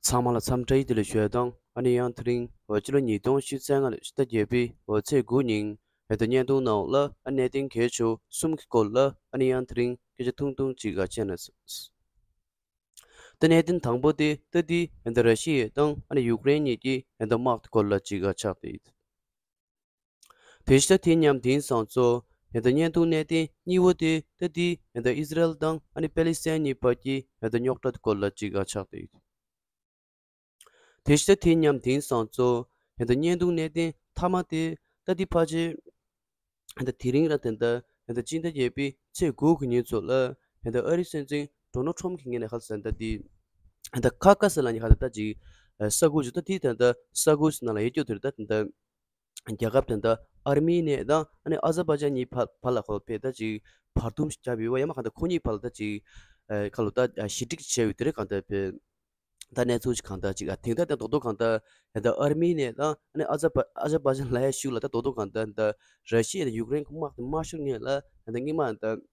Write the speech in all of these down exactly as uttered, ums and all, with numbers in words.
ཚང་མ་ལ་འཚམས་འདྲི་བདེ་ལེགས་ཞུ་ཡ་དང་། ཨ་ནི་ཡང་དེ་རིང་འོ་ཕྱི་ལོ་ཉིས་སྟོང་ཉི་ཤུ་རྩ་ལྔ་ལོའི་ཕྱི་ཟླ་བརྒྱད་པའི་འོ་ཚེས་དགུ་ཉིན་ཡང་ད་བརྙན་ཐུང་ནང་ལ་ཨ་གནད་དོན་གལ་ཆེ་བ་གསུམ་གྱི་སྐོར་ལ་ཨ་ནི་ཡང་དེ་རིང་སྐད་ཆ་ཐུང་ཐུང་ཅིག་ག་བཤད་ན། ད་གནད་དོན་དང་པོ་དེ་ད་དེ་ཡང་ད་ར་ཤི་ཡ་དང་ཨ་ནི་ཡུཀ་རེན་གཉིས་ཀྱི་ཡང་ད་དམག་དེ་སྐོར་ལ་ཅིག་ག་ཆགས་ཏེ་ཡོད། དེ་ཕྱི་ད་དེ་མཉམ་དེང་སང་ཚོ་ཡང་ད་བརྙན་ཐུང་གནད་དོན་གཉིས་པོ་དེ་ད་དེ་ཡང་ད་ཨི་སི་རལ་དང་ཨ་ནི་པེ་ལི་སི་ཐན་གཉིས་བར་གྱི་ཡང་ད་རྙོག་དྲ་དེ་སྐོར་ལ་ཅིག་ག་ཆགས་ཏེ་ཡོད། དེ་ཕྱི་ད་དེ་མཉམ་དེང་སང་ཚོ་ཡང་ད་བརྙན་ཐུང་གནད་དོན་མཐའ་མ་དེ་ད་དེ་ཕལ་ཆེར་ཡང་ད་དེ་རིང་ར་ད་ད་ཡང་ད་སྤྱི་ཟླ་བརྒྱད་པའི་ཚེས་དགུ་གི་ཉིན་ཚོ་ལ་ཡང་ད་ཨ་རིའི་སྲིད་འཛིན་ཌོ་ནལ་ཊམ་གྱི་ངོས་ནས་ཧ་ལ་ས་ད་དེ་ཡང་ད་ཁ་ཁ་ས་ལ་ཉི་ཁ་ད་ད་ཅིག་ས་ཁུལ་ཅིག་ད་དེ་ད་ད་ས་ཁུལ་ས་ན་ལ་ཡོད་རྒྱུ་དེ་རེད། ད་ད་རྒྱལ་ཁབ་དེ་ད་ཨར་མི་ནི་དང་ཨ་ནི་ཨ་ཛར་བྷ་ཇན་གཉིས་བར་བར་ལ་ཁོ་ཕེ་ད་ཅིག་བར་འདུམ་ཞིག་བརྒྱབ་ཡོད་པ་ཡང་མ་གང་ད་ཁོ་གཉིས་བར་ལ་ད་ཅིག་ཁ་ལོ་ད་ཞི་འགྲིག་བྱས་ཡོད་དེ་རེད། གང་ད་ཕེ་ད་གནས་ཚུལ་ཅིག་གང་ད་ཅིག་ཨ་དེང་ད་ད་རྡོག་རྡོག་གང་ད་ད་ཨར་མི་ནི་དང་ཨ་ནི་ཨ་ཛར་བྷ་ཨ་ཛར་བྷ་ཇན་ལ་ཡ་ཤུགས་ལ་ད་རྡོག་རྡོག་གང་ད་ད་ར་ཤི་ཡ་དང་ཡུཀ་རེན་གྱི་དམག་དེ་མ་ཤོར་སྔོན་ལ་ད་སྔོན་མ་ད།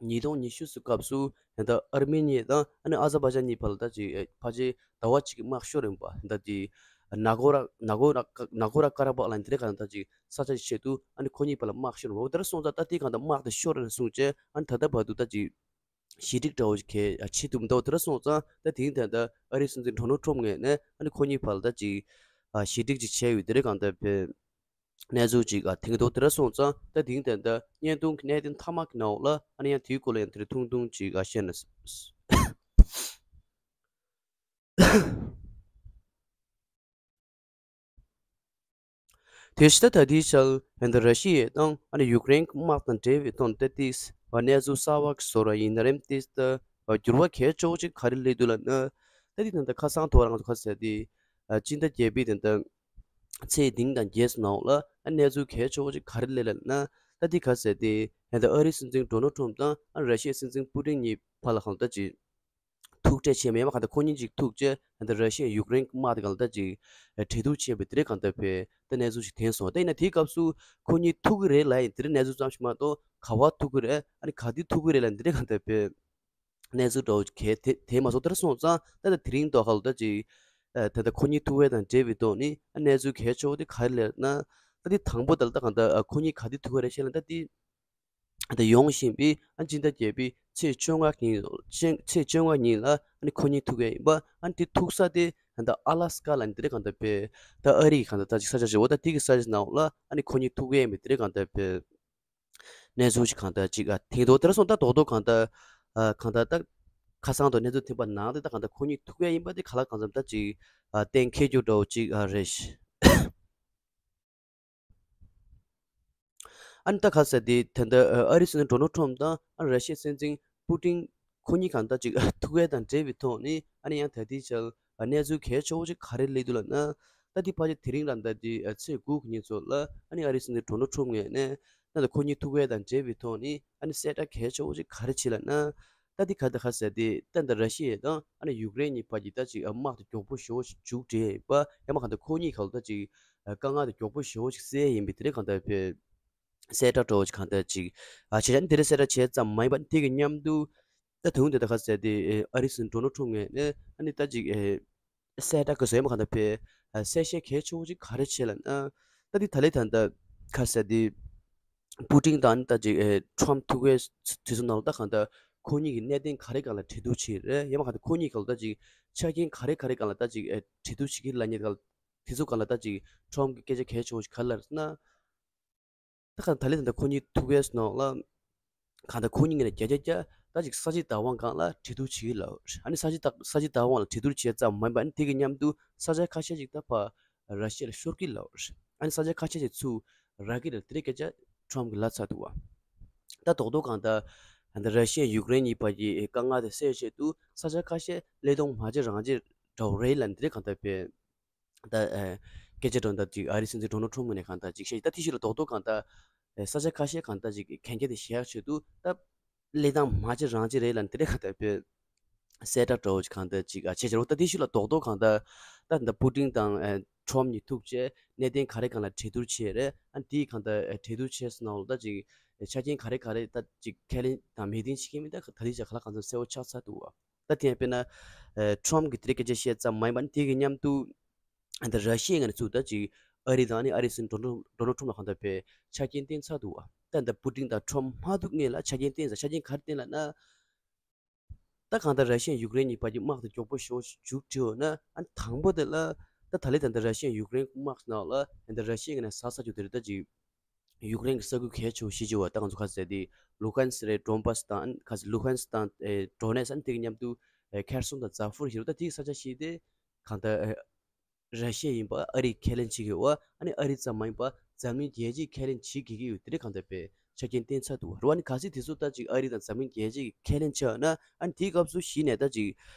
ཉིས་སྟོང་ཉི་ཤུ་སྐབས་སུ་ད་ཨར་མི་ནི་དང་ཨ་ནི་ཨ་ཛར་བྷ་ཇན་གཉིས་བར་ལ་ད་ཅིག་ཕལ་ཆེར་ཟླ་བ་གཅིག་གི་དམག་ཤོར་ཡིན་པ། ད་ཅིག་ན་གོ་ར་ན་གོ་ར་ན་གོ་ར་ཀ་ར་པག་ལ་དེ་རེད། གང་ད་ཅིག་ས་ཆ་ཆེད་དུ་ཨ་ནི་ཁོ་གཉིས་བར་ལ་དམག་ཤོར་ཡིན་པ། འོ་དེ་ར་སོང་ཙང་ད་དེ་གང་ད་དམག་དེ་ཤོར་ནས་བཟུང་བྱས་ཨ་ནི་ད་ལྟ་བར་དུ་ད་ཅིག་ཞི་འགྲིག་འདྲ་བོ་ཞིག་གས་བྱེད་ཐུབ་མི་འདུག་དེ་ར་སོང་ཙང་ད་དེང་ད་ད་ཨ་རིའི་སྲིད་འཛིན་ཌོ་ནལ་ཊམ་ངོས་ནས་ཨ་ནི་ཁོ་གཉིས་བར་ལ་ད་ཅིག་ཞི་འགྲིག་ཅིག་བྱས་ཡོད་དེ་རེད། གང་ད་ཕེ། གནས་ཚུལ་ཅིག་ཨ་ཐེངས་ཐོག་དེ་འདྲ་སོང་ཙང་ད་དེང་དེ་འདྲ་བརྙན་ཐུང་གི་གནད་དོན་མཐའ་མ་གི་ནང་ལ་ཨ་ནི་ཡང་དེའི་སྐོར་ལ་ཡང་དེ་འདྲ་ཐུང་ཐུང་ཅིག་ཨ་བཤད་ན། དེ་ཕྱི་ད་ད་ལྟའི་ཆར་ཡང་ད་ར་ཤི་ཡ་དང་ཨ་ནི་ཡུཀ་རེན་གྱི་དམག་དང་འབྲེལ་བའི་ཐོག་ནས་ད་ཏིས་ཨ་གནས་ཚུལ་གསར་བ་གི་བཟོ་འདྲ་ཡིན་ན་རེད། ཏིས་ད་འགྱུར་བ་གལ་ཆེ་བོ་ཅིག་ག་རེ་སླེབས་འདུག་ལབ་ན། ད་དེ་ད་ད་ཁ་སང་ཐོག་རང་ཚོ་ཁ་ཟེར་ཏེ་ཨ་སྤྱི་ཟླ་བརྒྱད་པའི་དེ་ད། ཚེས་བདུན་དང་བརྒྱད་ནང་ལ་ཨ་གནས་ཚུལ་གལ་ཆེ་བོ་ཅིག་ག་རེ་སླེབས་ལབ་ན། ད་དེ་ག་ཟེར་ཏེ་ཡང་ད་ཨ་རིའི་སྲིད་འཛིན་ཌོ་ནལ་ཊམ་དང་ཨ་ར་ཤི་ཡའི་སྲིད་འཛིན་པུ་ཏིན་གཉིས་བར་ལ་གང་ལྟར་ཅིག་ཐུག་འཕྲད་བྱས་མེད་པ། གང་ལྟར་ཁོ་གཉིས་ཅིག་ཐུག་བྱས་ཡང་ད་ར་ཤི་ཡ་ཡུཀ་རེན་གྱི་དམག་དེ་གང་ལྟར་ཅིག་གྲོས་བསྡུར་བྱས་པའི་དེ་རིང་གང་ལྟར་ཕེ་ད་གནས་ཚུལ་ཞིག་ཐོན་སོང་། ད་ཡིན་ན་དེའི་སྐབས་སུ་ཁོ་གཉིས་ཐུག་གི་རེད་ལབ་ཡིན་དེ་རིང་གནས་ཚུལ་ཙམ་ཞིག་མ་གཏོགས་ག་བ་ཐུག་གི་རེད་ཨ་ནི་ག་དུས་ཐུག་གི་རེད་ལབ་དེ་རིང་གང་ལྟར་ཕེ། གནས་ཚུལ་འདྲ་བོ་གལ་དེ་དེ་མ་སོང་དེར་སོང་ཙང་ད་ལྟ་དེ་རིང་ཐོག་ཁ་ལ་ད་ཅིག་ཨ་ད་ལྟ་ཁོ་གཉིས་ཐུག་པའི་དང་འབྲེལ་བའི་ཐོག་ནི་ཨ་གནས་ཚུལ་གལ་ཆེ་བོ་དེ་ག་རེ་ལབ་ན། ད་དེ་དང་པོ་ད་ལྟ་གང་ལྟར་ཨ་ཁོ་གཉིས་ག་དུས་ཐུག་པ་རེད་ཤེས་ལ་ད་དེ་ད་ཡོང་བཞིན་པའི་ཨ་སྤྱི་ཟླ་བརྒྱད་པའི་ཚེས་བཅོ་ལྔ་ཉིན་ཚེས་བཅོ་ལྔ་ཉིན་ལ་ཨ་ནི་ཁོ་གཉིས་ཐུག་ཡ་ཡིན་པ། ཨ་ནི་དེ་ཐུག་ས་དེ་ད་ལྟ་ཨ་ལ་སི་ཀ་ལ་ནི་དེ་རེད་གང་ལྟར་ཕེ་ད་ཨ་རི་གང་ལྟར་ད་ཅིག་ས་ཆ་ཞིག་འོ་ད་དེ་གི་ས་ཆ་ནང་ལ་ཨ་ནི་ཁོ་གཉིས་ཐུག་ཡ་ཡིན་པའི་དེ་རེད་གང་ལྟར་ཕེ། གནས་ཚུལ་ཞིག་གང་ལྟར་ཅིག་ཨ་ཐེངས་ཐོག་དེར་སོང་ད་རྡོག་རྡོག་གང་ལྟར་ཨ་གང་ལྟར་ད་ཁ་སང་དུ་གནས་ཚུལ་ཐོན་པ་ནང་དེ་ད་གང་ལྟར་ཁོ་གཉིས་ཐུག་ཡ་ཡིན་པ་དེ་ག་ལ་གང་འཚམ་ད་ཅིག་ཨ་གཏན་འཁེལ་རྒྱུ་འདྲ་བོ་ཅིག་ཨ་རེད། ཨ་ནི་ད་ག་ཟེར་དེ་ད་ལྟ་ཨ་རིའི་སྲིད་འཛིན་ཌོ་ནལ་ཊམ་དང་ཨ་ར་ཤི་ཡའི་སྲིད་འཛིན་པུ་ཏིན་ཁོ་གཉིས་གང་ལྟར་ཅིག་ཐུག་ཡ་དང་འབྲེལ་བའི་ཐོག་ནས་ཨ་ནི་ཡང་ད་ལྟའི་ཆར་གནས་ཚུལ་གལ་ཆེ་བོ་ཅིག་ག་རེ་སླེབས་འདུག་ལབ་ན། ད་ལྟའི་ཕལ་ཆེར་དེ་རིང་རང་ཟླ་འདི་ཚེས་དགུ་གི་ཉིན་ཚོ་ལ་ཨ་ནི་ཨ་རིའི་སྲིད་འཛིན་ཌོ་ནལ་ཊམ་ངོས་ནས་ད་ལྟ་ཁོ་གཉིས་ཐུག་ཡ་དང་འབྲེལ་བའི་ཐོག་ནས་ཨ་ནི་གསལ་བསྒྲགས་གལ་ཆེ་བོ་ཅིག་ག་རེ་བྱས་ལབ་ན། ད་ལྟའི་ག་ད་ག་ཟེར་དེ་ད་ལྟ་ར་ཤི་ཡ་དང་ཨ་ནི་ཡུཀ་རེན་གཉིས་བར་གྱི་ད་ཅིག་དམག་དེ་མགྱོགས་པོ་ཞེ་བོ་ཞིག་མཇུག་སྒྲིལ་ཡ་ཡིན་པ། ཡང་མ་གང་ལྟར་ཁོ་གཉིས་ག་ལ་ད་ཅིག་དཀའ་ངལ་དེ་མགྱོགས་པོ་ཞེ་བོ་ཞིག་སེལ་ཡ་ཡིན་པའི་དེ་རིང་གང་ལྟར་ཕེ། གསལ་བསྒྲགས་འདྲ་བོ་ཅིག་གང་ལྟར་ཅིག་ཨ་བྱས་ཙང་དེ་རིང་གསལ་བསྒྲགས་བྱས་ཙམ་མ་ཡིན་པ་དེ་གི་མཉམ་དུ་ད་དུང་དེ་ད་ག་ཟེར་དེ་ཨ་རིའི་སྲིད་འཛིན་ཌོ་ནལ་ཊམ་ངོས་ནས་ཨ་ནི་ད་ཅིག་གསལ་བསྒྲགས་གི་བཟོས་མ་གང་ལྟར་ཕེ་གསལ་བཤད་གལ་ཆེ་བོ་ཅིག་ག་རེ་བྱས་ལབ་ན། ད་དེ་ད་ལེ་ད་ད་ག་ཟེར་དེ་པུ་ཏིན་དང་ཨ་ནི་ད་ཅིག་ཊམ་ཐུག་པའི་དུས་ཚོད་ནང་ལ་ད་གང་ལྟར་ཁོ་གཉིས་ཀྱི་གནད་དོན་ག་རེ་སྒང་ལ་གྲོས་བསྡུར་བྱས་རེད། ཡང་མ་གང་ལྟར་ཁོ་གཉིས་སྒང་ལ་ད་ཅིག་ཆ་རྐྱེན་ག་རེ་ག་རེ་སྒང་ལ་ད་ཅིག་གྲོས་བསྡུར་བྱེད་ཀྱི་ལབ་མཁན་སྒང་ལ་དེ་ཚོ་སྒང་ལ་ད་ཅིག་ཊམ་གྱི་སྐད་ཆ་གལ་ཆེ་བོ་ཞིག་ག་རེ་ལབ་ཟེར་ན། ད་གང་ད་ལེ་ད་ལྟ་ཁོ་གཉིས་ཐུག་ཡས་ནང་ལ་གང་ད་ཁོ་གཉིས་ངོས་ནས་བརྒྱ་ཆ་བརྒྱ་ད་ཅིག་ས་ཆའི་བདག་དབང་སྒང་ལ་གྲོས་བསྡུར་བྱེད་ཀྱི་ལབ། ཨ་ནི་ས་ཆའི་བདག་ས་ཆའི་བདག་དབང་ལ་གྲོས་བསྡུར་བྱས་ཙམ་མ་ཡིན་པ་ཨ་ནི་དེ་གི་མཉམ་དུ་ས་ཆ་ཁ་ཤས་ཅིག་ད་ཕར་ར་ཤི་ཡ་ལ་ཤོར་གྱི་ལབ། ཨ་ནི་ས་ཆ་ཁ་ཤས་ཅིག་ཚུར་རག་གི་རེད་དེ་རིང་སྐད་ཆ་ཊམ་གྱིས་ལབ་ཚར་འདུག་བ། ད་རྡོག་རྡོག་གང་ད་ད་ར་ཤི་ཡ་ཡུཀ་རེན་གཉིས་བར་གྱི་དཀའ་ངལ་དེ་སེལ་ཆེད་དུ་ས་ཆ་ཁ་ཤས་བློས་གཏོང་མ་བྱེད་རང་བྱེད་འདྲ་བོ་རེད་ལབ་དེ་རིང་གང་ད་ཕེ། ད་ཨ་སྐད་ཆ་འདྲ་ད་ཅིག་ཨ་རིའི་སྲིད་འཛིན་ཌོ་ནལ་ཊམ་ངོས་ནས་གང་ད་ཅིག་བཤད་ད་དེ་ཤུལ་ལ་རྡོག་རྡོག་གང་ད་ཨ་ས་ཆ་ཁ་ཤས་གང་ད་ཅིག་གན་རྒྱ་དེ་བཞག་ཆེད་དུ་ད་བློས་བཏང་མ་བྱེད་རང་བྱེད་རེད་ལབ་དེ་རེད་གང་ད་དཔེ་གསལ་བསྒྲགས་འདྲ་བོ་ཅིག་གང་ད་ཅིག་ཨ་བྱས་བྱས་རོ། ད་དེ་ཤུལ་ལ་རྡོག་རྡོག་གང་ད་ད་ད་པུ་ཏིན་དང་ཨ་ཊམ་གཉིས་ཐུག་བྱས་གནད་དོན་ག་རེ་སྒང་ལ་གྲོས་བསྡུར་བྱས་རེད། ཨ་དེའི་གང་ད་ཨ་གྲོས་བསྡུར་བྱས་སོང་ན་ད་ཅིག་ཆ་རྐྱེན་ག་རེ་ག་རེ་ད་ཅིག་ཁས་ལེན་དང་མོས་མཐུན་བྱེད་ཀྱི་མིན་ད་ད་དེ་ཅིག་ག་ལ་གང་འཚམ་གསལ་བོ་ཆགས་ཚར་འདུག་བ། ད་དེ་ཡང་དཔེར་ན་ཨ་ཁྲོམ་གྱིས་དེ་རིང་སྐད་ཆ་བཤད་ཙམ་མ་ཡིན་པ་ནི་དེ་གི་མཉམ་དུ་ཨ་ད་ར་ཤི་ཡའི་ངོས་ནས་ཚུར་ད་ཅིག་ཨ་རི་དང་ཨ་ནི་ཨ་རིའི་སྲིད་འཛིན་ཌོ་ནལ་ཌོ་ནལ་ཁྲོམ་ལ་གང་ལྟར་དཔེ་ཆ་རྐྱེན་བསྟན་ཚར་འདུག་བ། ད་ད་པུ་ཏིན་དང་ཁྲོམ་མ་ཐུག་སྔོན་ལ་ཆ་རྐྱེན་བསྟན་ཚར། ཆ་རྐྱེན་ག་རེ་བསྟན་ལབ་ན། ད་གང་ལྟར་ར་ཤི་ཡ་ཡུཀ་རེན་གཉིས་བར་གྱི་དམག་དེ་མགྱོགས་པོ་ཞེ་པོ་མཇུག་སྒྲིལ་བ་ན། ཨ་ནི་དང་པོ་དེ་ལ་ད་ད་ལན་ད་ལྟ་ར་ཤི་ཡ་ཡུཀ་རེན་དམག་ནང་ལ་ད་ལྟ་ར་ཤི་ཡ་ངོས་ནས་ཟ་ས་ཅིག་དེ་རེད། ད་ཅིག་ཡུཀ་རེན་གྱི་ས་ཁུལ་གལ་ཆེ་བོ་བཞི་ཅིག་ཡོད་པ། ད་ང་ཚོ་ག་ཟེར་དེ་ལུ་ཧན་སི་རེད། ཌོན་བྷ་སི་དང་ཨ་ནི་ག་ཟེར་ལུ་ཧན་སི་དང་ཨེ་ཌོ་ནེ་སི་ཨ་ནི་དེ་གི་མཉམ་དུ་ཨེ་ཁེར་སོང་དང་ཛ་ཧྥུར་ཞེས་པ། ད་དེའི་ས་ཆ་བཞི་དེ་གང་ལྟར་ཨེ་ར་ཤི་ཡ་ཡིན་པ་ཨ་རིས་ཁས་ལེན་བྱེད་ཀྱི་ཡོད་པ། ཨ་ནི་ཨ་རི་ཙམ་མ་ཡིན་པ་འཛམ་གླིང་རྒྱལ་སྤྱིས་ཁས་ལེན་བྱེད་དགོས་ཀྱི་ཡོད། དེ་རིང་གང་ལྟར་དཔེ་ཆ་རྐྱེན་བསྟན་ཚར་འདུག་བ། རེད་བ། ཨ་ནི་གལ་སྲིད་དེ་ཚོ་ད་ཅིག་ཨ་རི་དང་འཛམ་གླིང་རྒྱལ་སྤྱིས་ཁས་ལེན་བྱས་པ་ན། ཨ་ནི་དེའི་སྐབས་སུ་གཞི་ནས་ད་ཅིག་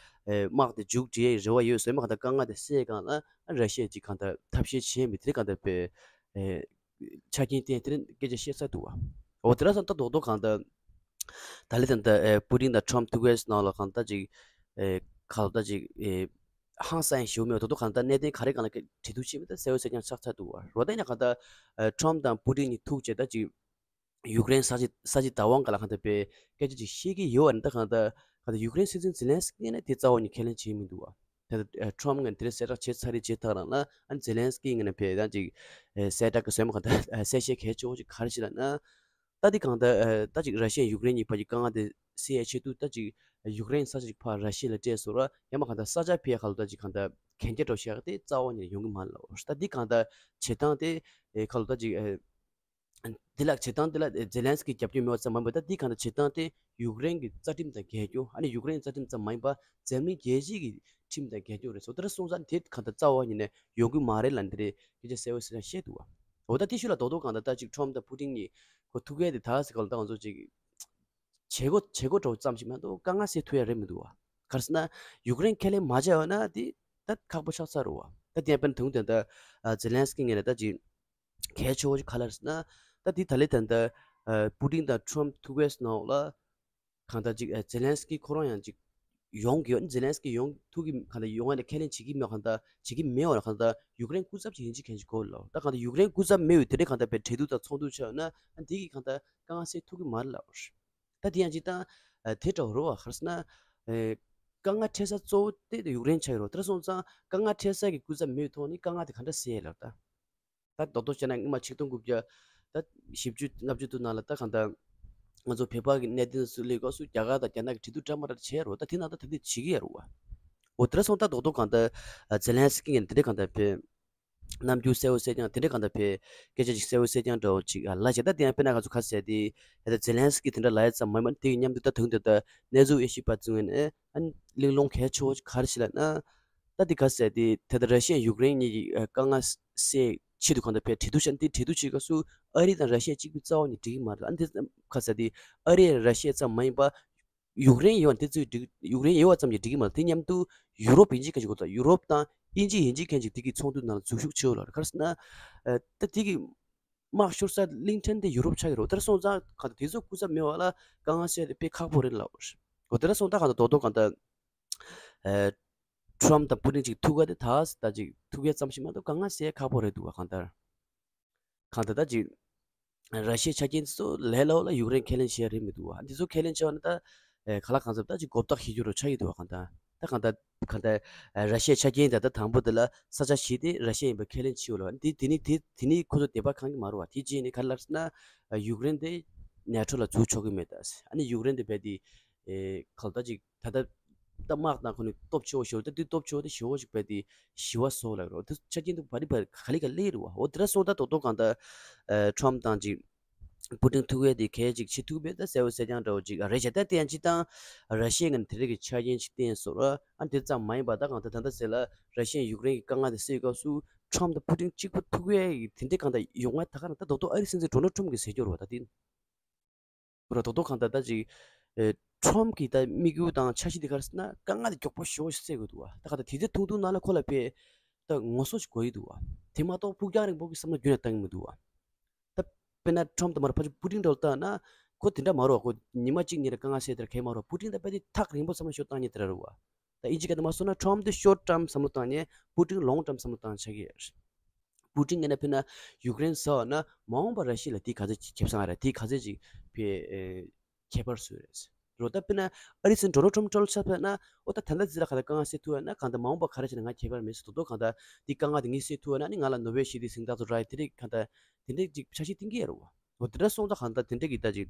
ཨེ་དམག་དེ་མཇུག་སྒྲིལ་ཡའི་རེ་བ་ཡོད་ཟེར་མ། གང་ལྟར་དཀའ་ངལ་དེ་སེལ་སྒང་ལ་ཨ་ནི་ར་ཤི་ཡས་ཅིག་གང་ལྟར་ཐབས་ཤེས་བྱས་མི་དེ་རིང་གང་ལྟར་དཔེ་ཨེ་ཆ་རྐྱེན་བསྟན་དེ་རིང་སྐད་ཆ་བཤད་ཚར་འདུག་བ། འོ་དེ་འདྲ་སོང་ཙང་ད་རྡོག་རྡོག་གང་ལྟར་ད་ལན་ད་ལྟ་ཨེ་པུ་ཏིན་དང་ཁྲོམ་ཐུག་པའི་ནང་ལ་གང་ལྟར་ཅིག་ཨེ་ག་ལ་ད་ཅིག་ཨེ་ཧང་སང་ཞེ་པོ་མེད་པ། རྡོག་རྡོག་གང་ལྟར་གནད་དོན་ག་རེ་སྒང་ལ་འབྲེལ་གཏུག་བྱེད་མིན་ད་གསལ་པོ་གསལ་རྐྱང་ཆགས་ཚར་འདུག་བ། རེད་བ། ད་ཡིན་ན་གང་ལྟར་ཨེ་ཁྲོམ་དང་པུ་ཏིན་གཉིས་ཐུག་བྱས་ད་ཅིག་ཡུཀ་རེན་ས་ཆ་ས་ཆ་བདག་དབང་སྒང་ལ་གང་ལྟར་དཔེ་སྐད་ཆ་ཅིག་བཤད་ཀྱི་ཡོད་པ་ནི། ད་གང་ལྟར་གང་ལྟར་ཡུཀ་རེན་སྲིད་འཛིན་ཛེ་ལན་སི་ཀི་ནས་དེ་རྩ་བ་ཉིད་ཁས་ལེན་བྱས་མི་འདུག་བ། ད་ལྟ་ཨ་ཁྲོམ་ངོས་ནས་དེ་རིང་གསལ་བསྒྲགས་བྱས་ཚར་རེད། བྱས་ཐག་རང་ལ་ཨ་ནི་ཛེ་ལན་སི་ཀི་ངོས་ནས་དཔེ་ད་ཅིག་ཨེ་གསལ་བསྒྲགས་ཀྱི་ཟེར་མ། གང་ལྟར་ཨ་གསལ་བཤད་གལ་ཆེ་བོ་ཅིག་ག་རེ་བྱས་ལབ་ན། ད་འདི་གང་ལྟར་ཨ་ད་ཅིག་ར་ཤི་ཡ་ཡུཀ་རེན་གཉིས་བར་གྱི་དཀའ་ངལ་དེ་སེལ་ཡའི་ཆེད་དུ་ད་ཅིག་ཡུཀ་རེན་ས་ཆ་ཅིག་ཕར་ར་ཤི་ཡ་ལ་སྤྲད་སོང་ར། ཡང་མ་གང་ལྟར་ས་ཆ་ཕར་ག་ལ་ད་ཅིག་གང་ལྟར་གན་རྒྱ་འདྲ་བོ་བཞག་སྟེ་རྩ་བ་ཉིད་ནས་ཡོང་གི་མ་རེད་ལབ། ད་འདི་གང་ལྟར་བྱེད་སྟངས་དེ་ཨེ་ག་ལ་ད་ཅིག་ཨེ་འདི་ལ་བྱེད་སྟངས་འདི་ལ་ཨེ་ཛེ་ལན་སི་ཀི་རྒྱབ་སྐྱོར་མེད་པ་ཙམ་མ་ཡིན་པར། ད་འདི་གང་ལྟར་བྱེད་སྟངས་དེ་ཡུཀ་རེན་གྱི་རྩ་ཁྲིམས་དང་འགལ་རྐྱང་། ཨ་ནི་ཡུཀ་རེན་རྩ་ཁྲིམས་ཙམ་མ་ཡིན་པར་འཛམ་གླིང་རྒྱལ་སྤྱིའི་གི་ཁྲིམས་དང་འགལ་རྐྱང་རེད་ཟེར། དེ་འདྲ་སོང་ཙང་དེ་གང་ལྟར་རྩ་བ་ཉིད་ནས་ཡོང་གི་མ་རེད་ལབ་འདི་རེད། སྐད་ཆ་གསལ་པོ་གསལ་རྐྱང་བཤད་འདུག་བ། འོ་ད་དེ་ཤུལ་ལ་རྡོག་རྡོག་གང་ལྟར་ད་ཅིག་ཁྲོམ་དང་པུ་ཏིན་གཉིས་ཁོ་ཐུག་ཡས་དེ་ད་ཟེར་ག་ལ་ད་ང་ཚོ་ཅིག་བྱེད་སྒོ་བྱེད་སྒོ་འདྲ་བོ་ཙམ་ཞིག་མ་གཏོགས་དཀའ་ངལ་སེལ་ཐུབ་ཡ་རེད་མི་འདུག་བ། ག་རེ་ཟེར་ན་ཡུཀ་རེན་ཁས་ལེན་མ་བྱས་པ་ན་དེ་ད་ཁག་པོ་ཆགས་ཚར་རེད་བ། ད་དེ་ཡང་དཔེར་ན་དུང་དེ་ད་ཛེ་ལན་སི་ཀི་ངོས་ནས་ད་ཅིག་གལ་ཆེ་བོ་ཅིག་ག་རེ་ལབ་ཟེར་ན། ད་དེ་ད་ལན་ད་ད་ཨ་པུ་ཏིན་དང་ཁྲོམ་ཐུག་པའི་ནང་ལ་གང་ལྟར་ཅིག་ཨ་ཛེ་ལན་སི་ཀི་ཁོ་རང་ཡང་ཅིག་ཡོང་གི་ཡོད། ཛེ་ལན་སི་ཀི་ཡོང་ཐུག་གི་གང་ལྟར་ཡོང་ཡ་ལ་ཁས་ལེན་བྱེད་ཀྱི་མེད། གང་ལྟར་བྱེད་ཀྱི་མེད་པ་ལ་གང་ལྟར་ཡུཀ་རེན་སྐུ་ཚབ་ཅིག་ཡིན་གཅིག་མིན་གཅིག་དགོས་ལབ། ད་གང་ལྟར་ཡུཀ་རེན་སྐུ་ཚབ་མེད་པའི་དེ་འདྲའི་གང་ལྟར་དཔེ་འབྲེལ་གཏུག་དང་ཚོགས་འདུ་བྱས་ན་ཨ་འདི་གི་གང་ལྟར་དཀའ་ངལ་སེལ་ཐུབ་ཀྱི་མ་རེད་ལབ། ད་དེ་ཡང་ཅིག་ད་ཨ་དེ་འདྲ་བོ་རེད་བ། ག་རེ་ཟེར་ན་ཨེ་དཀའ་ངལ་འཕྲད་ས་གཙོ་བོ་དེ་ཡུཀ་རེན་ཆགས་ཡོད་རེད་བ། དེ་འདྲ་སོང་ཙང་དཀའ་ངལ་འཕྲད་ས་གི་སྐུ་ཚབ་མེད་པའི་ཐོག་ནས་དཀའ་ངལ་དེ་ག་འདྲ་སེལ་ཡས་ལབ་ད། ད་རྡོག་རྡོག་བྱས་ན་སྔོན་མ་ཆིག་སྟོང་དགུ་བརྒྱ་ད་བཞི་བཅུ་ལྔ་བཅུ་དུ་ནང་ལ་ད་གང་ལྟར་ང་ཚོ་བོད་པ་གི་གནད་དོན་སུ་ལས་སྐབས་སུ་རྒྱ་གར་དང་རྒྱ་ནག་གི་འབྲེལ་གཏུག་འདྲ་མི་འདྲ་བྱས་རེད་བ། ད་དེ་ནང་ད་ད་དེ་བྱེད་ཀྱི་ཡོད་རེད་བ། འོ་དེ་འདྲ་སོང་ད་རྡོག་རྡོག་གང་ལྟར་ཨ་ཛེ་ལན་སི་ཀི་ངོས་ནས་དེ་འདྲ་གང་ལྟར་དཔེ་རྣམ་འགྱུར་གསལ་པོ་གསལ་རྐྱང་། དེ་འདྲ་གང་ལྟར་དཔེ་སྐད་ཆ་ཅིག་གསལ་པོ་གསལ་རྐྱང་འདྲ་བོ་ཅིག་ཨ་ལབ་བྱས། ད་དེ་ཡང་དཔེར་ན་ང་ཚོ་ག་རེ་ཟེར་དེ་ད་ཛེ་ལན་སི་ཀི་དེ་འདྲ་ལབ་ཡ་ཙམ་མ་ཡིན་པར་དེ་གི་མཉམ་དུ་ད་དུང་དེ་ད་གནས་ཚུལ་དབྱེ་ཞིབ་པ་ཚོའི་ངོས་ནས་ཨ་གླེང་སློང་གལ་ཆེ་བོ་ཅིག་ག་རེ་ཞིག་ལབ་ན། ད་འདི་ག་ཟེར་དེ་ད་ལྟ་ར་ཤི་ཡ་ཡུཀ་རེན་གཉིས་ཀྱི་ཨ་དཀའ་ངལ་སེལ་ཆེད་དུ་གང་ལྟར་དཔེ་འབྲེལ་གཏུག་བྱས་ན། དེ་འབྲེལ་གཏུག་བྱེད་སྐབས་སུ་ཨ་རི་དང་ར་ཤི་ཡ་གཅིག་པུས་རྩ་བ་ནས་འགྲིག་གི་མ་རེད། ཨ་འདི་ག་ཟེར་དེ་ཨ་རི་ར་ཤི་ཡ་ཙམ་མ་ཡིན་པ་ཡུཀ་རེན་ཡོད་པ་དེ་ཚོས་འགྲིག་ཡུཀ་རེན་ཡོད་པ་ཙམ་གྱིས་འགྲིག་གི་མ་རེད། དེ་མཉམ་དུ་ཡུ་རོབ་ཡིན་གཅིག་མཁན་གཅིག་དགོས། ད་ཡུ་རོབ་དང་དབྱིན་ཇི་ཡིན་གཅིག་མཁན་གཅིག་དེ་གི་ཚོགས་འདུ་ནང་ལ་འཛུལ་ཞུགས་བྱེད་དགོས་ལ། ག་རེ་ཟེར་ན་ཨ་ད་དེ་གི་དམག་ཤོར་ས་གླིང་ཕྲན་དེ་ཡུ་རོབ་ཆགས་ཀྱི་རེད། དེ་འདྲ་སོང་ཙང་གང་ལྟར་དེ་ཚོ་སྐུ་ཚབ་མེད་པ་ལ་དཀའ་ངལ་སེལ་དེ་དཔེ་ཁག་པོ་རེད་ལབ་པ་རེད། འོ་དེ་འདྲ་སོང་ད་གང་ལྟར་རྡོག་རྡོག་གང་ལྟར་ཨེ་ཁྲོམ་དང་པུ་ཏིན་ཅིག་ཐུག་ག་དེ་ད་ད་ཅིག་ཐུག་ཡ་ཙམ་ཞིག་མ་གཏོགས་དཀའ་ངལ་སེལ་ཁག་པོ་རེད་འདུག་བ། གང་ལྟར་གང་ལྟར་ད་ཅིག་ར་ཤི་ཡའི་ཆ་རྐྱེན་ཚོ་ལས་སླ་པོ་ལ་ཡུཀ་རེན་ཁས་ལེན་བྱེད་ཡ་རེད་མི་འདུག་བ། འདི་ཚོ་ཁས་ལེན་བྱས་པ་ན་ད་ཨེ་ག་ལ་གང་འཚམ་ད་ཅིག་མགོ་བཏགས་ཞེ་རྒྱུ་རུ་ཆགས་ཀྱི་འདུག་བ། གང་ལྟར་ད་གང་ལྟར་གང་ལྟར་ཨེ་ར་ཤི་ཡའི་ཆ་རྐྱེན་ད་ལྟ་དང་པོ་དེ་ལ་ས་ཆ་བཞི་དེ་ར་ཤི་ཡ་ཡིན་པ་ཁས་ལེན་བྱས་ཡོད་ལ། འདི་དེ་ནི་དེ་དེ་ནི་ཁོ་ཚོ་བདེན་པ་ཁེངས་ཀྱི་མ་རེད་བ། དེ་རྗེས་ནས་ག་རེ་ལབ་ཟེར་ན་ཨ་ཡུཀ་རེན་དེ་ནེ་ཊོ་ལ་འཛུལ་ཆོག་གི་མེད་ད། ཨ་ནི་ཡུཀ་རེན་དེ་རྦད་དེ་ཨེ་གང་ལྟར་ཅིག་ད་ལྟ་ད་དམག་དང་ཁོ་ནི་སྟོབས་ཆེ་བོ་ཞིག་ཡོད་རེད། ད་དེ་སྟོབས་ཆེ་བོ་དེ་ཞེ་པོ་ཞིག་རྦད་དེ་ཞི་བ་བཟོ་ལབ་རེད། དེ་ཆ་རྐྱེན་དེ་བ་རི་བ་ག་ལེ་ག་ལེ་རེད་བ། འོ་དེ་འདྲ་སོང་ད་རྡོག་རྡོག་གང་ལྟར་ཨ་ཁྲོམ་དང་ཅིག་པུ་ཏིན་ཐུག་ཡས་དེ་གས་ཅིག་བྱེད་ཐུབ་པས་ད་གསལ་པོ་གསལ་རྐྱང་འདྲ་བོ་ཅིག་རེད་བྱས། ད་དེ་ཡང་སྤྱིར་བཏང་ར་ཤི་ཡ་ངོས་ནས་དེ་རིགས་ཀྱི་ཆ་རྐྱེན་ཅིག་བསྟན་སོང་ར། ཨ་དེ་ཙམ་མ་ཡིན་པ་ད་གང་ལྟར་ད་ལྟ་ཟེར་ལ་ར་ཤི་ཡ་ཡུཀ་རེན་གྱི་དཀའ་ངལ་དེ་སེལ་སྐབས་སུ་ཁྲོམ་དང་པུ་ཏིན་གཅིག་པུ་ཐུག་ཡས་ཀྱི་དེ་འདྲའི་གང་ལྟར་ཡོང་བ་ད་ག་ནང་ད་རྡོག་རྡོག་ཨ་རི་སྲིད་འཛིན་ཌོ་ནལ་ཊམ་གྱིས་ཟེར་རྒྱུ་རེད་བ། ད་དེ་ར་རྡོག་རྡོག་གང་ལྟར་ད་ཅིག་ཨེ་ཁྲོམ་གྱི་ད་དམིགས་ཡུལ་དང་འཆར་གཞི་དེ་ག་རེ་ཟེར་ན་དཀའ་ངལ་དེ་མགྱོགས་པོ་ཞེ་པོ་ཞིག་སེལ་དགོས་འདུག་བ། ད་ག་ད་དེ་ཚོ་ཐུང་ཐུང་ནང་ལ་ཁོ་ལ་དཔེ་ད་ངོ་སོ་ཞིག་དགོས་ཀྱི་འདུག་བ། དེ་མ་གཏོགས་ཕུགས་རྒྱང་རིང་པོ་གི་བསམ་བློ་རྒྱུན་ནས་བཏང་གི་མི་འདུག་བ། ད་དཔེར་ན་ཁྲོམ་དང་མར་ཕར་ཕྱོགས་པུ་ཏིན་འདྲ་བོ་ལྟ་ན་ཁོ་དེ་འདྲ་མ་རེད་བ། ཁོ་ཉི་མ་གཅིག་གཉིས་ལ་དཀའ་ངལ་སེལ་དེ་ར་གས་མ་རེད་བ། པུ་ཏིན་ད་དཔེ་དེ་ཐག་རིང་པོ་བསམ་བློ་ཞིག་བཏང་མཁན་དེ་ར་རེད་བ། ད་དབྱིན་ཇི་སྐད་དུ་མ་སོང་ན་ཁྲོམ་དེ་ཤོར་ཊརམ་བསམ་བློ་བཏང་ནས་པུ་ཏིན་ལོང་ཊརམ་བསམ་བློ་བཏང་ཆགས་ཀྱི་ཡོད་རེད། པུ་ཏིན་ངོས་ནས་དཔེར་ན་ཡུཀ་རེན་ཟ་བ་ན་མ་འོངས་པར་ར་ཤི་ཡ་ལ་དེ་ག་ཚོད་ཅིག་ཁེ་བཟང་རེད། དེ་ག་ཚོད་ཅིག་དཔེ་ཨེ་ཁྱད་པར་བཟོས་རེད། རེད་བ། ད་དཔེར་ན་ཨ་རིའི་སྲིད་འཛིན་ཌོ་ནལ་ཊམ་ཊར་ལ་ཆ་མཚོན་ན། ཨོ་ད་ད་ལྟ་ཙི་ལ་གང་ལྟར་དཀའ་ངལ་སེལ་ཐུབ་ཡོད་ན། གང་ལྟར་མ་འོངས་པ་ག་རེ་བྱས་ན་ང་ཁྱད་པར་མེད་ཟེར། ད་དུང་གང་ལྟར་དེ་དཀའ་ངལ་དེ་ངས་སེལ་ཐུབ་ཡོད་ན་ནི་ང་ལ་ནོ་བེལ་ཞི་བདེའི་གཟེངས་རྟགས་ཚོ་རག་ཡ་དེ་རིགས་གང་ལྟར་དེ་འདྲས་ཅིག་འཆར་གཞི་བཏིང་གི་ཡོད་རེད་བ། འོ་དེ་འདྲ་སོང་ཙང་གང་ལྟར་དེ་འདྲས་ཀྱི་ད་ཅིག་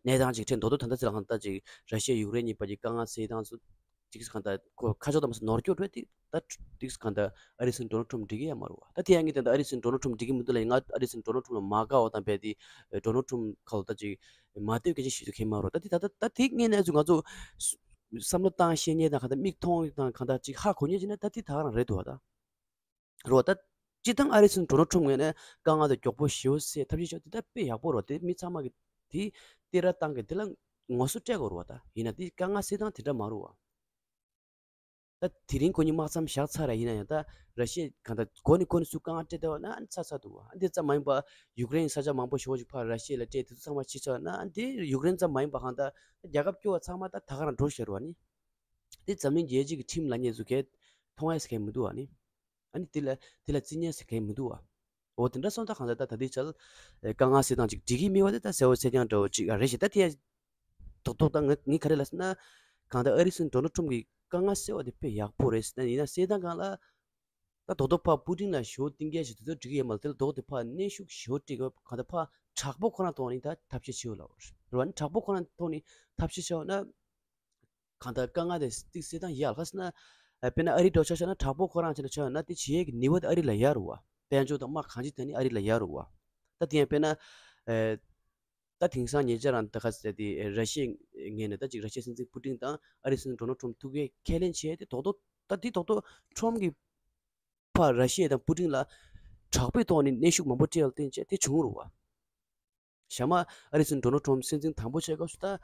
གནས་སྟངས་ཅིག་འཕྲད་མདོར་བསྡུས་ད་ལྟ་ཙི་ལ་གང་ལྟར་ཅིག་ར་ཤི་ཡ་ཡུཀ་རེན་གཉིས་བར་གྱི་དཀའ་ངལ་སེལ་སྟངས་ཚོ་ཅིག་གང་ལྟར་ཁོ་ཁ་ཕྱོགས་དང་མ་སོང་ནོར་སྐྱོད་འགྲོ་དེ་ད་ཅིག་གང་ལྟར་ཨ་རིའི་སྲིད་འཛིན་ཌོ་ནལ་ཊམ་འགྲིག་གི་ཡོད་མ་རེད་བ། ད་དེ་ཡང་ངས་ད་ལྟ་ཨ་རིའི་སྲིད་འཛིན་ཌོ་ནལ་ཊམ་འགྲིག་གི་མི་འདུག་ལབ་ཡིན། ང་ཨ་རིའི་སྲིད་འཛིན་ཌོ་ནལ་ཊམ་ལ་མ་དགའ་བ་དང་རྦད་དེ་ཌོ་ནལ་ཊམ་ཁ་ལ་ད་ཅིག་མ་བསྟོད་སྐད་ཆ་བཤད་རྒྱུ་གང་ཡང་མ་རེད་བ། ད་དེ་ད་ད་ད་དེ་ངས་ནས་ཚུ་ང་ཚོ་བསམ་བློ་བཏང་ཤེས་མཁན་དང་གང་ལྟར་མིག་མཐོང་དང་གང་ལྟར་ཅིག་ཧ་གོ་མཁན་ཅིག་ན་ད་དེ་ད་ག་རང་རེད་འདུག་བ། ད་རོ། ད་སྤྱིར་བཏང་ཨ་རིའི་སྲིད་འཛིན་ཌོ་ནལ་ཊམ་ངོས་ནས་དཀའ་ངལ་དེ་མགྱོགས་པོ་ཞེ་པོ་སེལ་ཐབས་ཤེས་བྱ་དེ་ད་དཔེ་ཡག་པོ་རེད་བ། དེ་མི་ཚང་མ་གི་དེ་བསྟོད་ར་བཏང་གི་དེ་ལ་ངོ་སོ་སྤྲད་དགོས་རེད་བ། ད་ཡིན་ན་དེ་དཀའ་ངལ་སེལ་སྟངས་དེ་འདྲ་མ་རེད་བ། ད་དེ་རིང་ཁོ་གཉིས་དམག་མཚམས་བཞག་ཚར་ར་ཡིན་ན་ཡང་ད་ར་ཤི་ཡ་གང་ལྟར་འགོ་ནས་འགོ་ནས་ཚུར་དཀའ་ངལ་སྤྲད་བསྡད་པ་ན་ཨ་ནི་ཚར་ཚར་འདུག་བ། ཨ་འདི་ཙམ་མ་ཡིན་པ་ཡུཀ་རེན་ས་ཆ་མང་པོ་ཞེ་པོ་ཅིག་ཕར་ར་ཤི་ཡ་ལ་སྤྲད། དེ་ཚོ་ཚང་མ་ཕྱིན་ཚར་ན་ཨ་འདི་ཡུཀ་རེན་ཙམ་མ་ཡིན་པ་གང་ལྟར་རྒྱལ་ཁབ་སྐྱོ་བ་ཚང་མ་ད་ད་ག་རང་འགྲོ་ཤེས་རེད་བ་ནི། དེ་འཛམ་གླིང་རྒྱལ་སྤྱི་གི་ཁྲིམས་ལབ་མཁན་ཚོ་གས་མཐོང་ཡས་གས་མི་འདུག་བ་ནི། ཨ་ནི་དེ་ལ་དེ་ལ་བརྩི་མཁན་ཟེར་མཁན་མི་འདུག་བ། འོ་དེ་འདྲ་སོང་ཙང་གང་ལྟར་ད་ད་ལྟའི་ཆར་དཀའ་ངལ་སེལ་སྟངས་ཅིག་འགྲིག་གི་མེད་པ་དེ་ད་གསལ་པོ་གསལ་རྐྱང་འདྲ་བོ་ཅིག་རེད་ཤག་ད་དེ་ཡང་རྡོག་རྡོག་ད་ངས་ངས་ག་རེ་ལབ་ཟེར་ན། གང་ལྟར་ཨ་རིའི་སྲིད་འཛིན་ཌོ་ནལ་ཊམ་གྱི་དཀའ་ངལ་སེལ་བ་དེ་དཔེ་ཡག་པོ་རེད་ཟེར་ན། ཡིན་ན་སེལ་སྟངས་སྒང་ལ་ད་རྡོག་རྡོག་ཕར་པུ་ཏིན་ལ་ཞེ་པོ་གཏིང་སྐྱེལ་བྱེད་དུས་ཚོད་འགྲིག་གི་ཡོད་མ་རེད། དེ་ལ་རྡོག་དེ་ཕར་གནོན་ཤུགས་ཞེ་པོ་སྤྲད་དགོས། གང་ལྟར་ཕར་དྲག་པོ་ཁོ་རང་ཐོག་ནས་ད་ཐབས་ཤེས་བྱེད་དགོས་ལབ་པ་རེད་བ། ནི་དྲག་པོ་ཁོ་རང་ཐོག་ནས་ཐབས་ཤེས་བྱས་པ་ན། གང་ལྟར་དཀའ་ངལ་དེ་ཏིག་སེལ་སྟངས་ཡག་ལ་ཁ་སི་ན། ཨ་དཔེར་ན་ཨ་རིའི་འགྲོ་ཆ་བཞག་ན་དྲག་པོ་ཁོ་རང་བྱས་ན་ཆ་ན་དེ་བྱེད་ཡས་ཀྱི་ནུས་པ་དེ་ཨ་རི་ལ་ཡོད་རེད་བ། དཔལ་འབྱོར་དང་དམག་གང་ཅི་དེ་ནི་ཨ་རི་ལ་ཡོད་རེད་བ། ད་དེ་ཡང་དཔེར་ན། ཨ་ད་དེང་སང་ཉེ་ཆར་རང་ད་ག་ཟེར་དེ་ར་ཤི་ཡའི་ངོས་ནས་ད་ཅིག་ར་ཤི་ཡའི་སྲིད་འཛིན་པུ་ཏིན་དང་ཨ་རིའི་སྲིད་འཛིན་ཌོ་ནལ་ཊམ་ཐུག་གི་ཁས་ལེན་བྱས་ཏེ་རྡོག་རྡོག་ད་དེ་རྡོག་རྡོག་ཊམ་གྱིས་ཕར་ར་ཤི་ཡ་དང་པུ་ཏིན་ལ་དྲག་པོའི་ཐོག་ནས་གནོན་ཤུགས་མང་པོ་སྤྲད་ཡོད་བསྟན་བྱས་དེ་བྱུང་རུང་བ། ཞག་མ་ཨ་རིའི་སྲིད་འཛིན་ཌོ་ནལ་ཊམ་སྲིད་འཛིན་དང་པོ་བྱས་སྐབས་སུ་ད།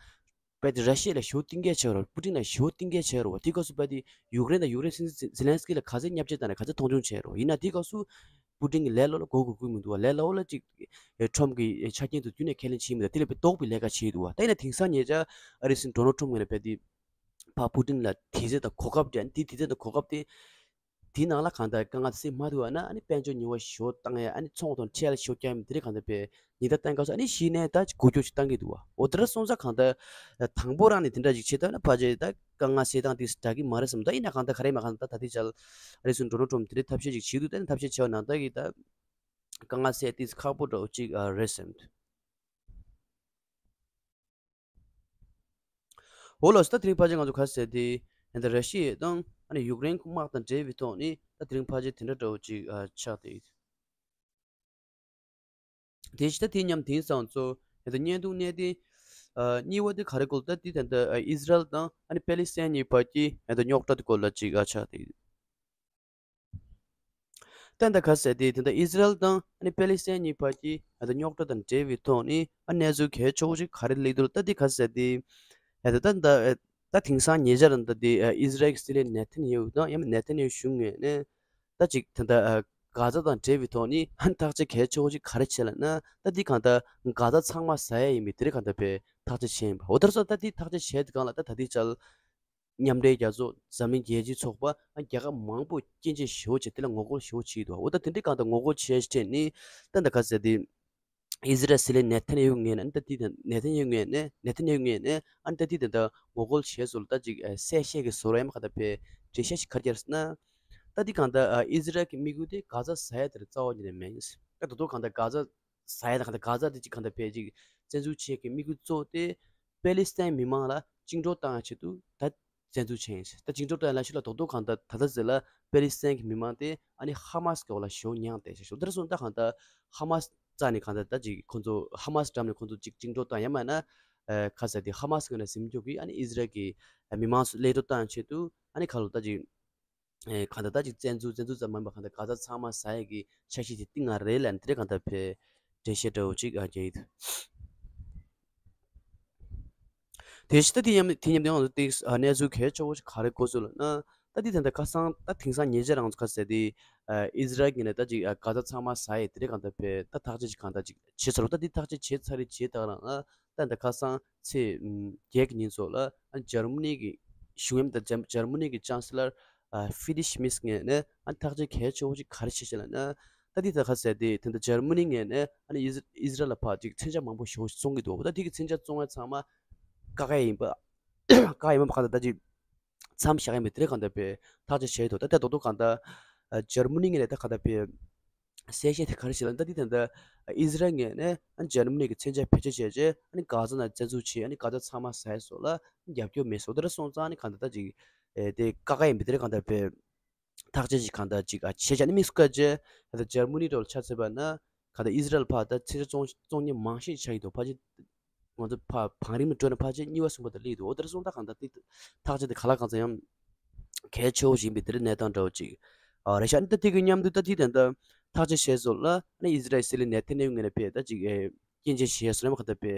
རྦད་དེ་ར་ཤི་ཡ་ལ་ཞེ་པོ་གཏིང་སྐྱེལ་བྱས་རོ། པུ་ཏིན་ལ་ཞེ་པོ་གཏིང་སྐྱེལ་བྱས་རོ། དེ་སྐབས་སུ་རྦད་དེ་ཡུཀ་རེན་དང་ཡུཀ་རེན་སྲིད་འཛིན་ཛེ་ལན་སི་ཀི་ལ་ག་ཚད་བརྙས་བཅོས་བཏང་ནས་ག་ཚད་མཐོང་ཆུང་བྱས་རོ། ཡིན་ན་དེ་སྐབས་སུ་པུ་ཏིན་གྱིས་ལས་སླ་པོ་ལ་མགོ་སྒུར་སྒུར་མི་འདུག་བ། ལས་སླ་པོ་ལ་ཅིག་ཊམ་གྱི་ཆ་རྐྱེན་དུ་བསྟུན་ནས་ཁས་ལེན་བྱེད་མི་འདུག་དེ་ལས་དཔེ་ལྡོག་པའི་ལས་ཀ་བྱས་འདུག་བ། ད་ཡིན་ན་དེང་སང་ཉེ་ཆར་ཨ་རིའི་སྲིད་འཛིན་ཌོ་ནལ་ཊམ་ངོས་ནས་རྦད་དེ། ཕར་པུ་ཏིན་ལ་དུས་ཚོད་དང་གོ་སྐབས་སྤྲད། དེ་དུས་ཚོད་དང་གོ་སྐབས་དེ། དེའི་ནང་ལ་གང་ལྟར་དཀའ་ངལ་སེལ་མ་ཐུབ་པ་ན་ཨ་ནི་དཔལ་འབྱོར་ཉེས་པ་ཞེ་པོ་བཏང་ཡ། ཨ་ནི་ཚོང་དང་ཁྲལ་ཞེ་པོ་རྒྱག་ཡ་དེ་རིགས་གང་ལྟར་དཔེ་ཉེན་བརྡ་བཏང་སྐབས་སུ་ཨ་ནི་གཞི་ནས་ད་འགུལ་སྐྱོད་ཅིག་བཏང་གི་འདུག་བ། འོ་དེ་འདྲ་སོང་ཙང་གང་ལྟར་དང་པོ་རང་ནས་དེ་འདྲ་ཅིག་བྱེད་ཐུབ་ན་ཕལ་ཆེར་ད་དཀའ་ངལ་སེལ་སྟངས་དེ་འདྲ་གི་མ་རེད་བསམ། ད་ཡིན་ན་གང་ལྟར་ག་རེ་མ་གང་ལྟར་ད་ལྟའི་ཆར་ཨ་རིའི་སྲིད་འཛིན་ཌོ་ནལ་ཊམ་དེ་འདྲའི་ཐབས་ཤེས་ཅིག་བྱེད་འདུག་ད་ནི་ཐབས་ཤེས་བྱས་པ་ནང་ལྟར་གྱི་ད་དཀའ་ངལ་སེལ་དེ་ཁག་པོ་འདྲ་བོ་ཅིག་རེད་བསམ། འོ་ལགས་སོ། ད་དེ་རིང་ཕལ་ཆེར་ང་ཚོ་ག་རེ་ཟེར་དེ། ཨ་ནི་ར་ཤི་ཡ་དང་ཨ་ནི་ཡུཀ་རེན་དམག་དང་འབྲེལ་བའི་ཐོག་ནས་ད་དེ་རིང་ཕལ་ཆེར་དེ་འདྲ་འདྲ་བོ་ཅིག་ཨ་ཆགས་བསྡད་ཡོད། དེ་བཞིན་ད་དེ་མཉམ་དེང་སང་ཚོ་ཨ་ད་བརྙན་ཐུང་གནད་དོན་ཨ་གཉིས་པ་དེ་ག་རེ་སྐོར། ད་དེ་ད་ལྟ་ཨ་ཨི་ཟི་རལ་དང་ཨ་ནི་པེ་ལི་སི་ཐན་གཉིས་བར་གྱི་ཨ་ད་རྙོག་དྲ་དེ་སྐོར་ལ་ཅིག་ཨ་ཆགས་བསྡད་ཡོད། ད་ལྟ་ག་ཟེར་དེ་དེ་འདྲ་ཨི་ཟི་རལ་དང་ཨ་ནི་པེ་ལི་སི་ཐན་གཉིས་བར་གྱི་ཨ་ད་རྙོག་དྲ་དང་འབྲེལ་བའི་ཐོག་ནས་ཨ་གནས་ཚུལ་གལ་ཆེ་བོ་ཞིག་ག་རེ་སླེབས་འདུག་ད་འདི་ག་ཟེར་དེ་ཨ་ད་ད་ད་ད་དེང་སང་ཉེ་ཆར་ད་དེ་ཨི་ཟི་རལ་གྱི་སྲིད་བློན་ནེ་ཐན་ཡ་ཧུ་དང་ཡང་ན་ནེ་ཐན་ཡ་ཧུ་གཞུང་ངོས་ནས་ད་ཅིག་ད་ད་གྷ་ཛ་དང་འབྲེལ་བའི་ཐོག་ནས་ཨ་ཐག་གཅོད་གལ་ཆེ་བོ་ཞིག་ག་རེ་བྱས་ལབ་ན། ད་འདི་གང་ལྟར་གྷ་ཛ་ཚང་མ་ཟ་ཡ་ཡིན་པའི་དེ་རིང་གང་ལྟར་དཔེ་ཐག་གཅོད་བྱས་ཡིན་པ། འོ་དེར་སོང་ད་འདི་ཐག་གཅོད་བྱས་དེ་གང་ལ་ད་ད་འདི་ཆར། མཉམ་འབྲེལ་རྒྱལ་ཚོགས་འཛམ་གླིང་རྒྱལ་སྤྱིའི་ཚོགས་པ་ཨ་རྒྱལ་ཁབ་མང་པོས་སྐྱོན་བརྗོད་ཞེ་པོ་བྱས་དེ་ལ་ངོ་རྒོལ་ཞེ་པོ་བྱས་འདུག་འོ་ད་དེ་འདྲའི་གང་ལྟར་ངོ་རྒོལ་བྱས་བྱས་ནས་ད་ད་ག་ཟེར་དེ་ཨི་ཟི་རལ་སྲིད་བློན་ནེ་ཐན་ཡ་ཧུ་ངོས་ནས་ཨ་ད་དེ་ནེ་ཐན་ཡ་ཧུ་ངོས་ནས་ནེ་ཐན་ཡ་ཧུ་ངོས་ནས་ཨ་ད་དེ་ད་ད་ངོ་རྒོལ་བྱས་སོང་ལ་ད་ཅིག་གསལ་བཤད་ཀྱི་བཟོ་འདྲ་ཡང་ག་ད་ཕེ་འགྲེལ་བཤད་ཞིག་ག་རེ་བརྒྱབ་ཟེར་ན། ད་དེ་གང་ལྟར་ཨི་ཟི་རལ་གྱི་དམིགས་ཡུལ་དེ་གྷ་ཛ་ཟ་ཡ་དེ་རྩ་བ་ཉིད་ནས་མེད། ད་ད་དུང་གང་ལྟར་གྷ་ཛ་ཟ་ཡ་དང་གྷ་ཛ་དེ་གཅིག་གང་ལྟར་ཕལ་ཆེར་བཙན་འཛུལ་བྱེད་ཀྱི་དམིགས་ཡུལ་གཙོ་བོ་དེ་པེ་ལི་སི་ཐན་མི་མང་ལ་བཅིངས་འགྲོལ་བཏང་ཡ་ཆེད་དུ་ད་བཙན་འཛུལ་བྱས་ཡིན། ད་བཅིངས་འགྲོལ་བཏང་ཡ་ལ་ཤུལ་ལ་རྡོག་རྡོག་གང་ལྟར་ད་ལྟ་ཟེར་ལ་པེ་ལི་སི་ཐན་གྱི་མི་མང་དེ་ཨ་ནི་ཧ་མ་སི་གི་འོག་ལ་ཞེ་པོ་མྱངས་བསྡད་ཤག་འོ་དེར་སོང་ད་གང་ལྟར་ཧ་མ་སི་རྩ་ནས་གང་ལྟར་ད་ཅིག་ཁོང་ཚོ་ཧ་མ་སི་འགྲམ་ནས་ཁོང་ཚོ་ཅིག་བཅིངས་འགྲོལ་བཏང་ཡ་མ་ན་ཁ་ཟེར་དེ་ཧ་མ་སི་ངོས་ནས་ཟིན་འཇུག་གིས་ཨ་ནི་ཨི་ཟི་རལ་གྱི་མི་མང་ཚོ་གློད་གྲོལ་བཏང་ཡ་ཆེད་དུ་ཨ་ནི་ཁ་ལོ་ད་ཅིག་ཨེ་གང་ལྟར་ད་ཅིག་བཙན་འཛུལ་བཙན་འཛུལ་ཙམ་མིན་པ་གང་ལྟར་གྷ་ཛ་ཚང་མ་ཟ་ཡས་ཀྱི་འཆར་གཞི་དེ་བཏིང་ང་རེད་ལབ་ནས་དེ་འདྲ་གང་ལྟར་ཕེ་འགྲེལ་བཤད་འདྲ་བོ་ཅིག་ཨ་རྒྱག་གི་འདུག་དེ་བཞིན་ད་དེ་མཉམ་དེ་མཉམ་དུ་ཡང་ཏིག་ཨ་གནས་ཚུལ་གལ་ཆེ་བོ་ཞིག་ག་རེ་གོ་སོང་ལབ་ན། ད་དེ་ད་ལྟ་ཁ་སང་ད་དེང་སང་ཉེ་ཆར་རང་ཚོ་ཁ་ཟེར་དེ་ཨ་ཨི་ཟི་རལ་གྱི་ནས་ད་ཅིག་ཨ་གྷ་ཛ་ཚང་མ་ཟ་ཡས་དེ་འདྲ་གང་ལྟར་ཕེ་ད་ཐག་གཅོད་ཅིག་གང་ལྟར་ཅིག་བྱས་ཚར་བ། ད་དེ་ཐག་གཅོད་བྱས་ཚར་རེད་བྱས་ད་རང་ཨ། ད་ད་ཁ་སང་ཚེས་བརྒྱད་ཀྱི་ཉིན་ཚོ་ལ་ཨ་འཇར་མ་ནི་གི་གཞུང་ཡམ་དང་འཇར་མ་ནི་གི་ཅང་སི་ལར་ཨ་ཧྥི་རི་ཤི་མིས་ངོས་ནས་ཨ་ཐག་གཅོད་གལ་ཆེ་བོ་ཞིག་ག་རེ་བྱས་ཤག་ལབ་ན། ད་འདི་ད་ག་ཟེར་དེ་དེ་འདྲ་འཇར་མ་ནི་ངོས་ནས་ཨ་ནི་ཨི་ཟི་ཨི་ཟི་རལ་ལ་ཕར་ཅིག་མཚོན་ཆ་མང་པོ་ཞེ་པོ་ཞིག་བཙོང་གི་འདུག་འོ་ད་དེ་གི་མཚོན་ཆ་བཙོང་བ་ཚང་མ་ བཀག་ཡ་ཡིན་པ། བཀག་ཡ་ཡིན་པ་གང་ལྟར་ད་ཅིག་མཚམས་བཞག་ཡ་མེད་དེ་རེད། གང་ལྟར་པའི་ཐག་གཅོད་བྱས་འདུག་ད་ལྟ་རྡོག་རྡོག་གང་ལྟར་ཨ་འཇར་མ་ནི་ངོས་ནས་ད་གང་ལྟར་པའི་གསལ་བཤད་དེ་ག་རེ་བྱས་ལ། ད་འདི་ད་ལྟ་ཨི་ཟི་རལ་ངོས་ནས་ཨ་འཇར་མ་ནི་གི་མཚོན་ཆ་བེད་སྤྱོད་བྱས་རྗེས་ཨ་ནི་གྷ་ཛ་ནང་བཙན་འཛུལ་བྱས། ཨ་ནི་གྷ་ཛ་ཚང་མ་ཟ་ཡ་སོགས་ལ་རྒྱབ་སྐྱོར་མེད་སོགས་དེ་འདྲ་སོང་ཙང་ཨ་ནི་གང་ལྟར་ད་ཅིག་ཨེ་དེ་བཀག་ཡ་ཡིན་པ་དེ་རེད། གང་ལྟར་པའི་ཐག་གཅོད་ཅིག་གང་ལྟར་ཅིག་ཨ་བྱས་བྱས་ནས་དམིགས་སུ་བཀར་རྗེས་ད་ལྟ་འཇར་མ་ནི་འདྲ་བོ་ལ་ཆ་མཚོན་པ་ན་གང་ལྟར་ཨི་ཟི་རལ་ཕར་ད་མཚོན་ཆ་བཙོང་བཙོང་མཁན་མང་ཤོས་ཆགས་ཀྱི་འདུག་ཕལ་ཆེར་ང་ཚོ་ཕར་བང་རིམ་ནས་བགྲོད་ན་ཕལ་ཆེར་གཉིས་པ་གསུམ་པ་དེ་སླེབས་འདུག་འོ་དེ་འདྲ་སོང་ཙང་གང་ལྟར་དེ་ཐག་གཅོད་དེ་ག་ལ་གང་འཚམ་ཡང་གལ་ཆེ་བོ་ཞིག་ཡིན་པའི་དེ་འདྲའི་གནས་སྟངས་འདྲ་བོ་ཅིག་ཨ་རེད་ཤག་ཨ་ནི་ད་དེ་གི་མཉམ་དུ་ད་དེ་ད་ལྟ་ཐག་གཅོད་བྱས་སོང་ལ་ཨ་ནི་ཨི་ཟི་རལ་སྲིད་བློན་ནེ་ཐན་ཡ་ཧུ་ངོས་ནས་ཕར་ད་ཅིག་ཨེ་སྐྱོན་བརྗོད་བྱས་སོང་ལ་གང་ལྟར་པའི་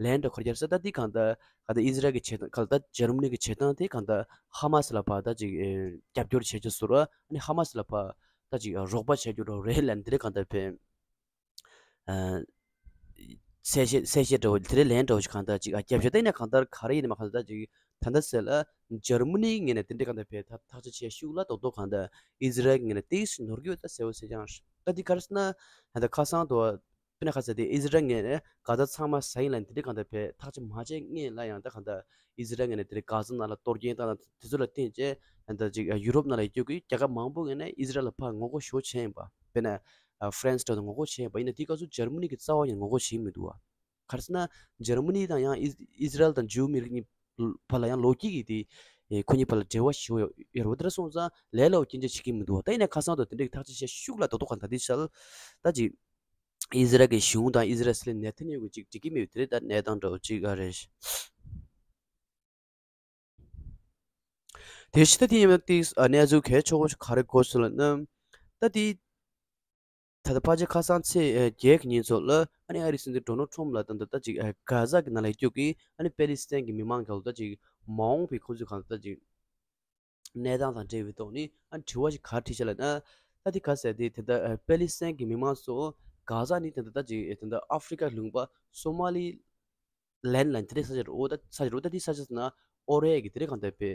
ལན་འདྲ་ཁོ་རྒྱབ་ས་ད་དེ་གང་ལྟར་གང་ལྟར་ཨི་ཟི་རལ་གྱི་བྱེད་སྟངས་གང་ལྟར་འཇར་མ་ནི་གི་བྱེད་སྟངས་དེ་གང་ལྟར་ཧ་མ་སི་ལ་ཕར་ད་ཅིག་ཨེ་རྒྱབ་སྐྱོར་བྱས་རྗེས་སོང་ལ་ཨ་ནི་ཧ་མ་སི་ལ་ཕར་ད་ཅིག་རོགས་པ་བྱས་རྒྱུ་འདྲ་བོ་རེད་ལབ་ནས་དེ་འདྲ་གང་ལྟར་པའི་ཨ་གསལ་བཤད་གསལ་བཤད་འདྲ་བོ་དེ་འདྲའི་ལན་འདྲ་བོ་ཞིག་གང་ལྟར་ཅིག་ཨ་རྒྱབ་བཞག་ད་ཡིན་ན་གང་ལྟར་ག་རེ་ཡིན་ནའི་མ་གང་ལྟར་ཅིག་ད་ལྟ་ཟེར་ལ་འཇར་མ་ནིའི་ངོས་ནས་དེ་འདྲའི་གང་ལྟར་ཕར་ཐག་ཐག་གཅོད་བྱས་ཤུགས་ལ་རྡོག་རྡོག་གང་ལྟར་ཨི་ཟི་རལ་གྱི་ངོས་ནས་ཏོག་ཙམ་ནོར་གྱི་ཡོད་ད་ཟེར་བ་ཟེར་ཀྱང་ད་འདི་ག་རེ་ཟེར་ན་ད་ལྟ་ཁ་སང་དུ་དཔེར་ན་ཁ་ཟེར་ཏེ་ཨི་ཟི་རལ་ངོས་ནས་གྷ་ཛ་ཚང་མ་ཟ་ཡིན་ལབ་དེ་འདྲའི་གང་ལྟར་ཕར་ཐག་གཅོད་མ་བྱས་སྔོན་ལ་ཡང་ད་གང་ལྟར་ཨི་ཟི་རལ་ངོས་ནས་དེ་འདྲའི་གྷ་ཛ་ནང་ལ་གཏོར་སྐྱོན་བཏང་དང་དེ་ཚོ་ལ་བརྟེན་བྱས་ད་ཅིག་ཡུ་རོབ་ནང་ལ་ཡོད་རྒྱུ་གི་རྒྱལ་ཁབ་མང་པོ་ངོས་ནས་ཨི་ཟི་རལ་ལ་ཕར་ངོ་རྒོལ་ཞེ་པོ་བྱས་ཡིན་པ། དཔེར་ན་ཨ་ཧྥ་རན་སི་འདྲ་བོ་དང་ངོ་རྒོལ་བྱས་ཡིན་པ་ཡིན་ན་དེའི་སྐབས་སུ་འཇར་མ་ནི་གིས་རྩ་བ་ནས་ངོ་རྒོལ་བྱས་མི་འདུག་བ། ག་རེ་ཟེར་ན་འཇར་མ་ནི་དང་ཡང་ཨི་ཨི་ཟི་རལ་དང་ཇུའུ་མི་རིགས་གཉིས་བར་ལ་ཡང་ལོ་རྒྱུས་ཀྱི་དེ་ཨེ་ཁོ་གཉིས་བར་ལ་འབྲེལ་བ་ཞེ་པོ་ཡོད་ཡོད་རེད་བ། དེ་འདྲ་སོང་ཙང་ལས་སླ་པོ་སྐྱོན་བརྗོད་བྱེད་ཀྱི་མི་འདུག་བ། ད་ཡིན་ན་ཁ་སང་དུ་དེ་འདྲའི་ཐག་གཅོད་བྱས་ཤུགས་ལ་རྡོག་རྡོག་གང་ལྟར་དེ་ཤར་ད་ཅིག་ཨི་ཟི་རལ་གྱི་གཞུང་དང་ཨི་ཟི་རལ་སྲིད་བློན་ནེ་ཐན་ཡ་ཧུ་ཅིག་འགྲིག་གི་མེད་པའི་དེ་རེད། ད་གནས་སྟངས་འདྲ་བོ་ཅིག་ཨ་རེད། དེ་ཕྱི་ད་དེ་ཡིན་ན་ཏིག་ཨ་གནས་ཚུལ་གལ་ཆེ་བོ་ཞིག་ག་རེ་གོ་སོང་ལབ་ན། ད་དེ་ད་ལྟ་ཕལ་ཆེར་ཁ་སང་ཚེས་ཨ་བརྒྱད་ཀྱི་ཉིན་ཚོ་ལ་ཨ་ནི་ཨ་རིའི་སྲིད་འཛིན་ཌོ་ནལ་ཊམ་ལ་ད་ལྟ་ད་ཅིག་ཨ་གྷ་ཛ་གི་ནང་ལ་ཡོད་རྒྱུ་གི་ཨ་ནི་པེ་ལི་སི་ཐན་གྱི་མི་མང་གི་ལ་ད་ཅིག་མ་འོངས་པའི་ཁོང་ཚོའི་གང་ལྟར་ད་ཅིག་གནས་སྟངས་དང་འབྲེལ་བའི་ཐོག་ནས་ཨ་དྲི་བ་ཞིག་ག་རེ་དྲིས་ཤག་ལབ་ན། ད་དེ་ག་ཟེར་དེ་དེ་ལྟར་ཨ་པེ་ལི་སི་ཐན་གྱི་མི་མང་ཚོ་གྷ་ཛ་ནི་དེ་ལྟར་ད་ཅིག་དེ་ལྟར་ཨ་ཧྥི་རི་ཀ་ལུང་པ་སོ་མ་ལི་ལན་ལབ་དེ་འདྲའི་ས་ཆ་རེད། འོ་ད་ས་ཆ་རེད། འོ་ད་དེ་ས་ཆ་ཟེར་ན་ཨོ་རེད་ཀྱི་དེ་འདྲའི་གང་ལྟར་པའི་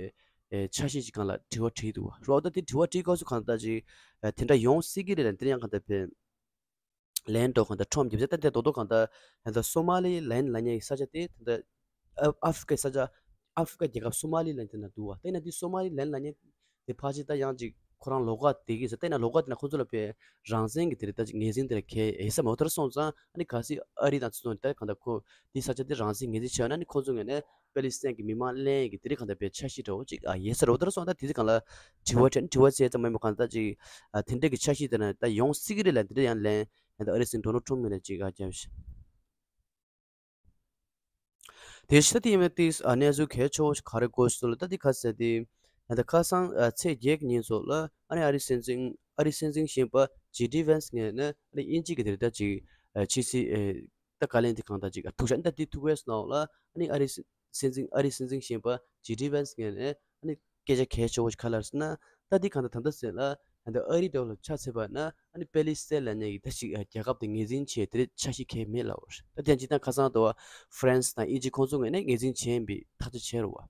ཨེ་འཆར་གཞི་ཅིག་སྒང་ལ་དྲི་བ་དྲིས་འདུག་བ། རོ་ད་དེ་དྲི་བ་དྲིས་སྐབས་སུ་གང་ལྟར་ཅིག་ཨ་དེ་འདྲ་ཡོང་སྲིད་ཀྱི་རེད་ལབ་དེ་འདྲ་ཡང་གང་ལྟར་པའི་ལན་འདྲ་གང་ལྟར་ཁྲོམ་རྒྱབ་ས་ད་ལྟ་རྡོག་རྡོག་གང་ལྟར་ད་ལྟ་སོ་མ་ལི་ལན་ལབ་མཁན་གྱི་ས་ཆ་དེ་ད་ལྟ་ཨ་ཨ་ཧྥི་རི་ཀའི་ས་ཆ་ཨ་ཧྥི་རི་ཀ་རྒྱལ་ཁབ་སོ་མ་ལི་ལན་དེ་ན་འདུག་བ། དེ་ན་དེ་སོ་མ་ལི་ལན་ལབ་མཁན་དེ་ཕལ་ཆེར་ད་ཡང་ཅིག་ཁོ་རང་ལོགས་ཀ་དེ་གི་ས་དེ་ན་ལོགས་ཀ་དེ་ན་ཁོ་ཚོ་ལ་པའི་རང་བཙན་གྱི་དེ་རེད། ད་ཅིག་ངོས་འཛིན་དེ་ལ་གལ་ཡོད་ས་མ་འོ་དེར་སོང་ཙང་ཨ་ནི་གལ་སྲིད་ཨ་རི་དང་ཚོ་ནི་ད་གང་ལྟར་ཁོ་དེ་ས་ཆ་དེ་རང་བཙན་ངོས་འཛིན་བྱས་ཡོད་ན་ནི་ཁོ་ཚོ་ངོས་ནས་པེ་ལི་སི་ཐན་གྱི་མི་མང་ལེན་གྱི་དེ་རིགས་གང་ལྟར་པའི་འཆར་གཞི་འདྲ་བོ་ཅིག་ཨ་ཡོད་ས་རེད། འོ་དེར་སོང་ད་དེ་ཚོ་གང་ལ་དྲི་བ་དྲན་དྲི་བ་བྱས་ཙམ་མ་ཡིན་པ་གང་ལྟར་ཅིག་ཨ་དེ་འདྲ་གི་འཆར་གཞི་དེ་ན་ད་ཡོང་སྲིད་ཀྱི་རེད་ལབ་དེ་འདྲ་ཡང་ལན་ད་ཨ་རི་སྲིད་འཛིན་ཌོ་ནལ་ཊམ་ངོས་ནས་ཅིག་ཨ་བརྒྱབ་ཤག་དེ་ཕྱི་ད་དེ་ཡིན་པའི་ཏིག་ཨ་གནས་ཚུལ་གལ་ཆེ་བོ་ཞིག་ག་རེ་གོ་སོང་ལ་ད་དེ་ག་ཟེར་དེ་ད་ལྟ་ཁ་སང་ཨ་ཚེས་བརྒྱད་ཀྱི་ཉིན་ཚོ་ལ་ཨ་ནི་ཨ་རིའི་སྲིད་འཛིན་ཨ་རིའི་སྲིད་འཛིན་གཞོན་པ་ཇེ་ཌི་ཝན་སི་ངོས་ནས་ཨ་ནི་དབྱིན་ཇི་གི་དེ་རེད་ད་ཅིག་ཨ་ཕྱི་སྲིད་ཨེ་ད་བཀའ་བློན་དེ་གང་ལྟར་ཅིག་ཨ་ཐུག་ཤག་ད་དེ་ཐུག་པའི་ནང་ལ་ཨ་ནི་ཨ་རིའི་སྲིད་འཛིན་ཨ་རིའི་སྲིད་འཛིན་གཞོན་པ་ཇེ་ཌི་ཝན་སི་ངོས་ནས་ཨ་ནི་སྐད་ཆ་གལ་ཆེ་བོ་ཞིག་ག་རེ་ལབ་ཟེར་ན། ད་འདི་གང་ལྟར་ད་ལྟ་ཟེར་ན་ད་ལྟ་ཨ་རི་འདྲ་བོ་ལ་ཆ་མཚོན་པ་ན་ཨ་ནི་པེ་ལི་སི་ཐན་ལབ་མཁན་གྱི་ད་ཅིག་རྒྱལ་ཁབ་དེ་ངོས་འཛིན་བྱས་དེ་འདྲའི་འཆར་གཞི་གང་ཡང་མེད་ལབ་པ་རེད། ད་དེ་ཡང་སྤྱིར་བཏང་ཁ་སང་དུ་ཧྥ་རན་སི་དང་དབྱིན་ཇི་ཁོང་ཚོ་ངོས་ནས་ངོས་འཛིན་བྱས་ཡིན་པའི་ཐག་གཅོད་བྱས་རེད་བ།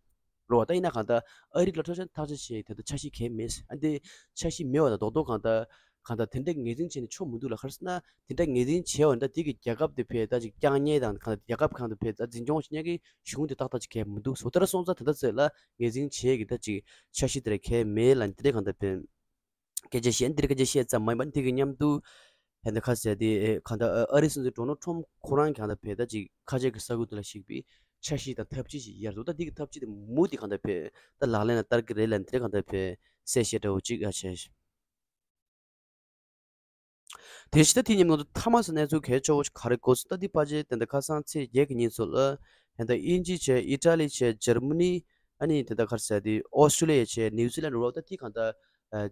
རེད་བ། ད་ཡིན་ན་གང་ལྟར་ཨ་རི་ལ་ཐོག་ཆེན་ཐག་གཅོད་བྱས་ད་ལྟ་འཆར་གཞི་གང་ཡང་མེད་ཟེར། ཨ་འདི་འཆར་གཞི་མེད་པ་དང་རྡོག་རྡོག་གང་ལྟར་གང་ལྟར་དེ་འདྲའི་ངོས་འཛིན་བྱས་ནས་ཆོག་མི་འདུག་ལ། ག་རེ་ཟེར་ན་དེ་འདྲ་ངོས་འཛིན་བྱས་པ་ཡིན་ན་ད་དེ་གི་རྒྱལ་ཁབ་དེ་ཕར་ད་ཅིག་བསྐྱངས་མཁན་དང་གང་ལྟར་རྒྱལ་ཁབ་གང་དེ་ཕར་ད་འཛིན་སྐྱོང་བྱེད་མཁན་གྱི་གཞུང་དེ་ཏག་ཏག་ཅིག་གང་ཡང་མི་འདུག་ཟེར། དེ་འདྲ་སོང་ཙང་ད་ལྟ་ཚོད་ལ་ངོས་འཛིན་བྱས་ཀྱི་ད་ཅིག་འཆར་གཞི་དེ་ར་གང་ཡང་མེད་ལབ་ནས་དེ་འདྲ་གང་ལྟར་ཕར་སྐད་ཆ་བཤད་འདིར་སྐད་ཆ་བཤད་ཙམ་མ་ཡིན་པར་དེ་གི་མཉམ་དུ་ཧན་ད་ཁ་ཟེར་དེ་གང་ལྟར་ཨ་རིའི་སྲིད་འཛིན་ཌོ་ནལ་ཊམ་ཁོ་རང་གང་ལྟར་ཕར་ད་ཅིག་ཁ་ཆེ་གི་ས་ཁུལ་དེ་ལ་གཞིགས་པའི་འཆར་གཞི་དང་ཐབས་ཇུས་ཤིག་ཡར་འདུག་ད་དེ་གི་ཐབས་ཇུས་དེ་མུ་མཐུད་གང་ལྟར་ཕར་ད་ལག་ལེན་ལ་བསྟར་གི་རེད་ལབ་ནས་དེ་གང་ལྟར་ཕར་གསལ་བཤད་འདྲ་བོ་ཅིག་ཨ་བྱས། དེ་ཕྱི་ད་དེ་ཉིན་ང་ཚོ་མཐའ་མ་སུ་གནས་ཚུལ་གལ་ཆེ་བོ་ཞིག་ག་རེ་གོ་སོང་ད་དེ་ཕལ་ཆེར་དེ་འདྲ་ཁ་སང་ཚེས་བརྒྱད་ཀྱི་ཉིན་ཚོ་ལ་ཧན་ད་དབྱིན་ཇི་བྱས་ཨི་ཊ་ལི་བྱས་འཇར་མ་ནི་ཨ་ནི་དེ་འདྲ་ག་རེ་ཟེར་དེ་ཨོ་སི་ཀྲོ་ལི་ཡ་བྱས་ནིའུ་ཛི་ལན་རོ་ད་དེ་གང་ལྟར་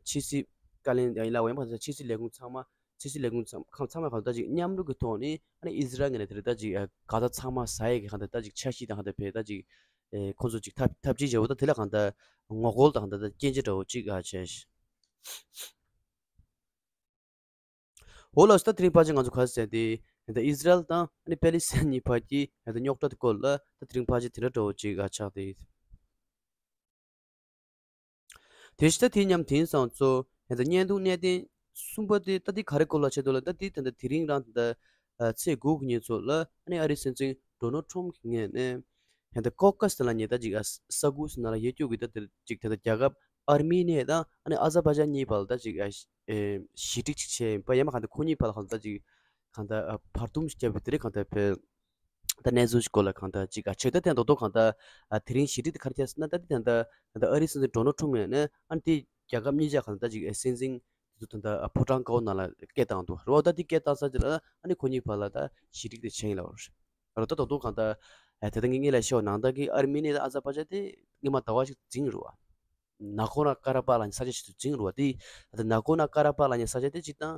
ཕྱི་སྲིད་བཀའ་བློན་ཡིན་ལ་འོས་མ་ད་ཕྱི་སྲིད་ལས་ཁུངས་ཚང་མ་ཕྱི་སྲིད་ལས་ཁུངས་ཚང་ཁང་ཚང་མ་གང་ལྟར་ཅིག་མཉམ་རུབ་ཀྱི་ཐོག་ནས་ཨ་ནི་ཨི་ཟི་རལ་ངོས་ནས་དེ་འདྲ་ད་ཅིག་ག་ད་ཚང་མ་ཟ་ཡས་ཀྱི་གང་ལྟར་ད་ཅིག་འཆར་གཞི་དང་གང་ལྟར་ཕར་ད་ཅིག་ཁོང་ཚོ་ཅིག་ཐབས་ཐབས་ཇུས་བྱས་འོ་ད་དེ་ལ་གང་ལྟར་ངོ་རྒོལ་དང་གང་ལྟར་སྐྱོན་བརྗོད་འདྲ་བོ་ཅིག་ཨ་བྱས། འོ་ལགས་སོ། ད་དེ་རིང་ཕལ་ཆེར་ང་ཚོ་ག་རེ་ཟེར་དེ་ད་ཨི་ཟི་རལ་དང་ཨ་ནི་པེ་ལི་སི་ཐན་གཉིས་བར་གྱི་ད་རྙོག་དྲ་དེ་སྐོར་ལ་ད་དེ་རིང་ཕལ་ཆེར་དེ་འདྲ་འདྲ་བོ་ཅིག་ཨ་ཆགས་ཏེ། དེ་བཞིན་ད་དེ་མཉམ་དེང་སང་ཚོ་ད་བརྙན་ཐུང་གནད་དོན་གསུམ་པ་དེ་ད་དེ་ག་རེ་སྐོར་ལ་བྱེད་འདུག་ལ། ད་དེ་ད་ད་དེ་རིང་རང་ད་ཚེས་དགུ་གི་ཉིན་ཚོ་ལ་ཨ་ནི་ཨ་རིའི་སྲིད་འཛིན་ཌོ་ནལ་ཊམ་གྱི་ངོས་ནས་ ད་ལྟ་ཀོ་ཀ་སི་ལབ་མཁན་ད་ཅིག་ཨ་ས་ཁུལ་ཟེར་ན་ལ་ཡོད་རྒྱུ་གི་ད་དེར་ཅིག་ད་ལྟ་རྒྱལ་ཁབ་ཨར་མི་ནི་ཡ་དང་ཨ་ནི་ཨ་ཛར་བྷ་ཇན་གཉིས་བར་ལ་ད་ཅིག་ཨ་ཞི་ཨེ་ཞི་འགྲིག་ཅིག་བྱས་ཡིན་པ་ཡིན་ན་གང་ལྟར་ཁོ་གཉིས་བར་ལ་གང་ལྟར་ད་ཅིག་གང་ལྟར་ཨ་བར་འདུམ་ཞིག་བརྒྱབ་པའི་དེ་རིང་གང་ལྟར་བོད་ད་གནས་ཚུལ་ཞིག་སྐོར་ལ་གང་ལྟར་ཅིག་ཨ་ཆེ་ད་ཐེངས་རྡོག་རྡོག་གང་ལྟར་ཨ་དེ་རིང་ཞི་འགྲིག་དེ་ག་རེ་བྱས་ཟེར་ན་ད་ལྟ་ད་ལྟ་ད་ལྟ་ཨ་རིའི་སྲིད་འཛིན་ཌོ་ནལ་ཊམ་ཡིན་ན་ཨ་ནི་དེ་རྒྱལ་ཁབ་གཉིས་ཆ་གང་ལྟར་ཅིག་ཨ་སྲིད་འཛིན་དེ་ཚོ་ད་ལྟ་ཨ་ཕོ་བྲང་དཀར་པོ་ནང་ལ་སྐད་བཏང་འདུག་རེད་བ། ད་དེ་སྐད་བཏང་ས་དེ་ལ་ཨ་ནི་ཁོ་གཉིས་བར་ལ་ད་ཞི་འགྲིག་དེ་བྱས་ཡིན་ལབ་པ་རེད། ད་རྡོག་རྡོག་གང་ལྟར་ཨ་དེ་ད་ངས་ངས་ལ་ཤོད་ནང་ད་གི་ཨར་མི་ནི་ད་ཨ་ཛར་བྷ་ཇན་དེ་སྔོན་མ་ཟླ་བ་ཞིག་འཛིང་རེད་བ། ན་གོ་ན་ཀ་ར་པ་ལབ་མཁན་ས་ཆ་ཞིག་ཏུ་འཛིང་རུ་བ་དེ། ད་ན་གོ་ན་ཀ་ར་པ་ལབ་མཁན་ས་ཆ་དེ་སྤྱིར་བཏང་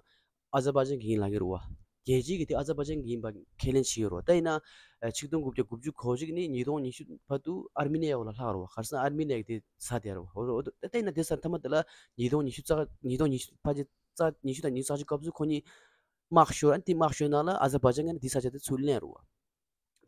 ཨ་ཛར་བྷ་ཇན་གྱི་ཡིན་ལབ་ཀྱི་རུ་བ། རྒྱལ་སྤྱི་གི་དེ་ཨ་ཛར་བྷ་ཇན་གྱི་ཡིན་པ་ཁས་ལེན་བྱེད་ཀྱི་རུ་བ། ད་ཡིན་ན་ཆིག་སྟོང་དགུ་བརྒྱ་དགུ་བཅུ་གོ་གཅིག་ནས་ཉིས་སྟོང་ཉི་ཤུ་བར་དུ་ཨར་མི་ནི་ཡ་འོག་ལ་ལྷག་རུ་བ། ག་རེ་ཟེར་ན་ཨར་མི་ནི་ཡ་གི་དེ་ས་དེ་རུ་བ། ད་ཡིན་ན་དེ་ས་མཐའ་མ་དེ་ལ་ཉིས་སྟོང་ཉི་ཤུ་རྩ་ཉིས་སྟོང་ཉི་ཤུ་ཕལ་ཆེར་རྩ་ཉི་ཤུ་དང་ཉི་ཤུ་རྩ་གཅིག་སྐབས་སུ་ཁོ་གཉིས་དམག་ཤོར། ཨ་ནི་དེ་དམག་ཤོར་ནང་ལ་ཨ་ཛར་བྷ་ཇན་གྱིས་ནི་དེ་ས་ཆ་དེ་ཚུར་ལེན་རུ་བ།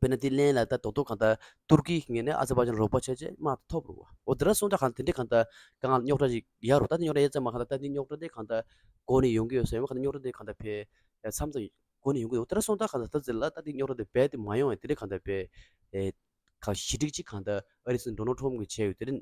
དཔེར་ན་དེ་ལེན་ལ་ད་རྡོག་རྡོག་གང་ལྟར་ཏུར་ཀི་ངོས་ནས་ཨ་ཛར་བྷ་ཇན་རོགས་པ་བྱས་བྱས་དམག་དེ་ཐོབ་རུ་བ། འོ་དེ་འདྲ་སོང་ཙང་གང་དེ་འདྲའི་གང་ལྟར་དཀའ་ངལ་རྙོག་དྲ་ཞིག་ཡོད་རུ། ད་དེ་རྙོག་དྲ་ཡོད་ཙམ་མ་གང་ལྟར་ད་དེ་རྙོག་དྲ་དེ་གང་ལྟར་འགོ་ནས་ཡོང་གི་ཡོད་ཟེར་བ་གང་ལྟར་རྙོག་དྲ་དེ་གང་ལྟར་ཕལ་མཚམས་མཚམས་འགོ་ནས་ཡོང་གི་འདུག་དེ་འདྲ་སོང་ཙང་གང་ལྟར་ད་ཟེར་ལ་ད་དེ་རྙོག་དྲ་དེ་རྦད་དེ་མ་ཡོང་བའི་དེ་འདྲའི་གང་ལྟར་ཕལ་ཨེ་གང་ཞི་འགྲིག་ཅིག་གང་ལྟར་ཨ་རིའི་སྲིད་འཛིན་ཌོ་ནལ་ཊམ་གྱིས་བྱས་ཡོད་དེ་འདྲའི་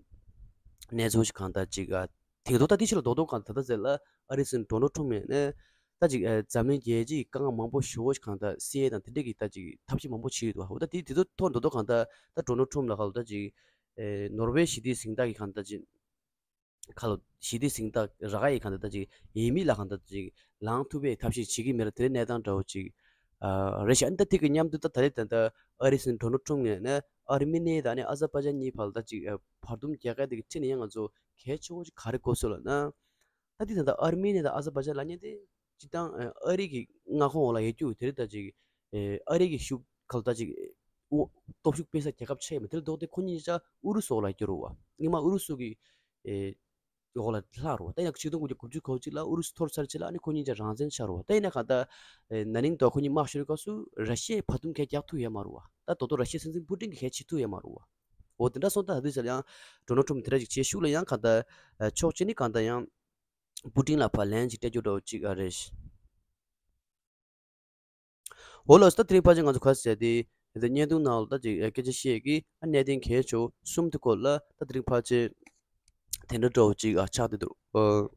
གནས་ཚུལ་ཞིག་གང་ལྟར་ཅིག་ཨ་དེང་དུ་ད་དེ་ཕྱིར་རྡོག་རྡོག་གང་ལྟར་ད་ཟེར་ལ་ཨ་རིའི་སྲིད་འཛིན་ཌོ་ནལ་ཊམ་ཡིན་ན། ད་ཅིག་ཨ་འཛམ་གླིང་རྒྱལ་སྤྱིའི་དཀའ་ངལ་མང་པོ་ཞེ་པོ་ཞིག་གང་ལྟར་སེལ་ཡས་དང་དེ་འདྲས་ཀྱི་ད་ཅིག་ཐབས་ཤེས་མང་པོ་བྱེད་ཀྱི་འདུག་འོ་ད་དེ་དེ་ཚོ་ཐོག་འདོད་ཐོག་གང་ལྟར་ད་ཌོ་ནལ་ཊམ་ལ་ཁ་ལོ་ད་ཅིག་ཨེ་ནོར་ཝེ་ཞི་བདེའི་གཟེངས་རྟགས་ཀྱི་གང་ལྟར་ཅིག་ཁ་ལོ་ཞི་བདེའི་གཟེངས་རྟགས་རག་ཡས་གང་ལྟར་ད་ཅིག་ཡས་མས་ལ་གང་ལྟར་ཅིག་ལངས་ཐུབ་པའི་ཐབས་ཤེས་བྱེད་ཀྱི་མེད་ར་དེ་གནས་སྟངས་འདྲ་བོ་ཅིག་ཨ་རེད་ཤག་ཨ་ནི་ད་དེ་གི་མཉམ་དུ་ད་ད་རེས་ད་ལྟ་ཨ་རིའི་སྲིད་འཛིན་ཌོ་ནལ་ཊམ་ངོས་ནས་ཨར་མི་ནི་ཡ་དང་ཨ་ནི་ཨ་ཛར་བྷ་ཇན་གཉིས་བར་ལ་ད་ཅིག་ཨ་བར་འདུམ་རྒྱག་ག་དེ་གི་ཁྲིད་ནས་ཡང་ང་ཚོ་གལ་ཆེ་བོ་ཅིག་ག་རེ་གོ་སོང་ལབ་ན། ད་དེ་ད་ལྟ་ཨར་མི་ནི་དང་ཨ་ཟར་བྷ་ཇན་ལབ་མཁན་དེ་སྤྱིར་བཏང་ཨ་རི་གི་མངའ་ཁོངས་འོག་ལ་ཡོད་རྒྱུ་དེ་རེད། ད་ཅིག་ཨ་རི་གི་ཤུགས་ག་ལ་ད་ཅིག་སྟོབས་ཤུགས་སྤེལ་ས་རྒྱལ་ཁབ་ཆེ་མ་དེ་ལ་ལྡོག་སྟེ་ཁོ་གཉིས་ཆ་ཨུ་རུ་སུ་འོག་ལ་ཡོད་རྒྱུ་རེད་བ། སྔོན་མ་ཨུ་རུ་སུ་གི་འོག་ལ་ལྷག་རེད་བ། ད་ཡང་ཆིག་སྟོང་དགུ་བརྒྱ་དགུ་བཅུ་གོ་གཅིག་ལ་ཨུ་རུ་སུ་འཐོར་ཚར་རྗེས་ལ་ཨ་ནི་ཁོ་གཉིས་ཆ་རང་བཙན་ཆགས་རེད་བ། ད་ཡིན་ན་གང་ལྟར་ན་ནིང་དུ་ཁོ་གཉིས་དམག་ཤོར་བའི་སྐབས་སུ་ར་ཤི་ཡས་བར་འདུམ་གང་རྒྱག་ཐུབ་ཡོད་མ་རེད་བ། ད་དོ་དོ་ར་ཤི་ཡའི་སྲིད་འཛིན་པུ་ཏིན་གྱིས་གང་བྱེད་ཐུབ་ཡོད་མ་རེད་བ། འོ་དེ་འདྲ་སོང་ཙང་ད་དུས་ཚོད་ལ་ཡང་ཌོ་ནལ་ཊམ་དེ་འདྲ་ཅིག་བྱེད་ཤུགས་ལ་ཡང་གང་ལྟར་ཕྱོགས་གཅིག་ནས་གང་ལྟར་ཡང་པུ་ཏིན་ལ་ཕར་ལན་ཅིག་སྤྲད་རྒྱུ་འདྲ་བོ་ཅིག་ཨ་རེད། འོ་ལགས་སོ། ད་དེ་རིང་ཕལ་ཆེར་ང་ཚོ་ག་རེ་ཟེར་དེ་ད་བརྙན་ཐུང་ནང་ལ་ད་ཅིག་སྐད་ཆ་བཤད་ཀྱི་ཨ་གནད་དོན་གལ་ཆེ་བོ་གསུམ་དེ་སྐོར་ལ་ད་དེ་རིང་ཕལ་ཆེར་དེ་འདྲ་འདྲ་བོ་ཅིག་ཨ་ཆགས་བསྡད་འདུག་ཨ།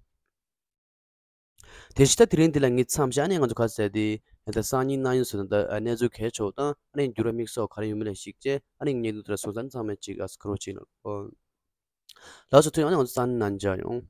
དེ་བཞིན་ད་དེ་རིང་འདི་ལ་ངས་མཚམས་བཞག་ནས་ང་ཚོ་ག་རེ་ཟེར་དེ་ད་སང་ཉིན་གནངས་ཉིན་སོགས་ད་གནས་ཚུལ་གལ་ཆེ་བོ་དང་ཨ་ནི་འགྱུར་བ་དམིགས་བསལ་ག་རེ་ཡོད་མེད་ལ་གཞིགས་བྱས་ཨ་ནི་བརྙན་ཐུང་དེ་ལ་སོང་ཙང་ཚང་མས་ཅིག་ཨ་སྐུ་རོགས་བྱེད་གནང་། ལགས་སོ། ཐུགས་རྗེ་ཆེ། ཨ་ནི་ང་ཚོ་སང་ཉིན་ནང་མཇལ་ཡོང་།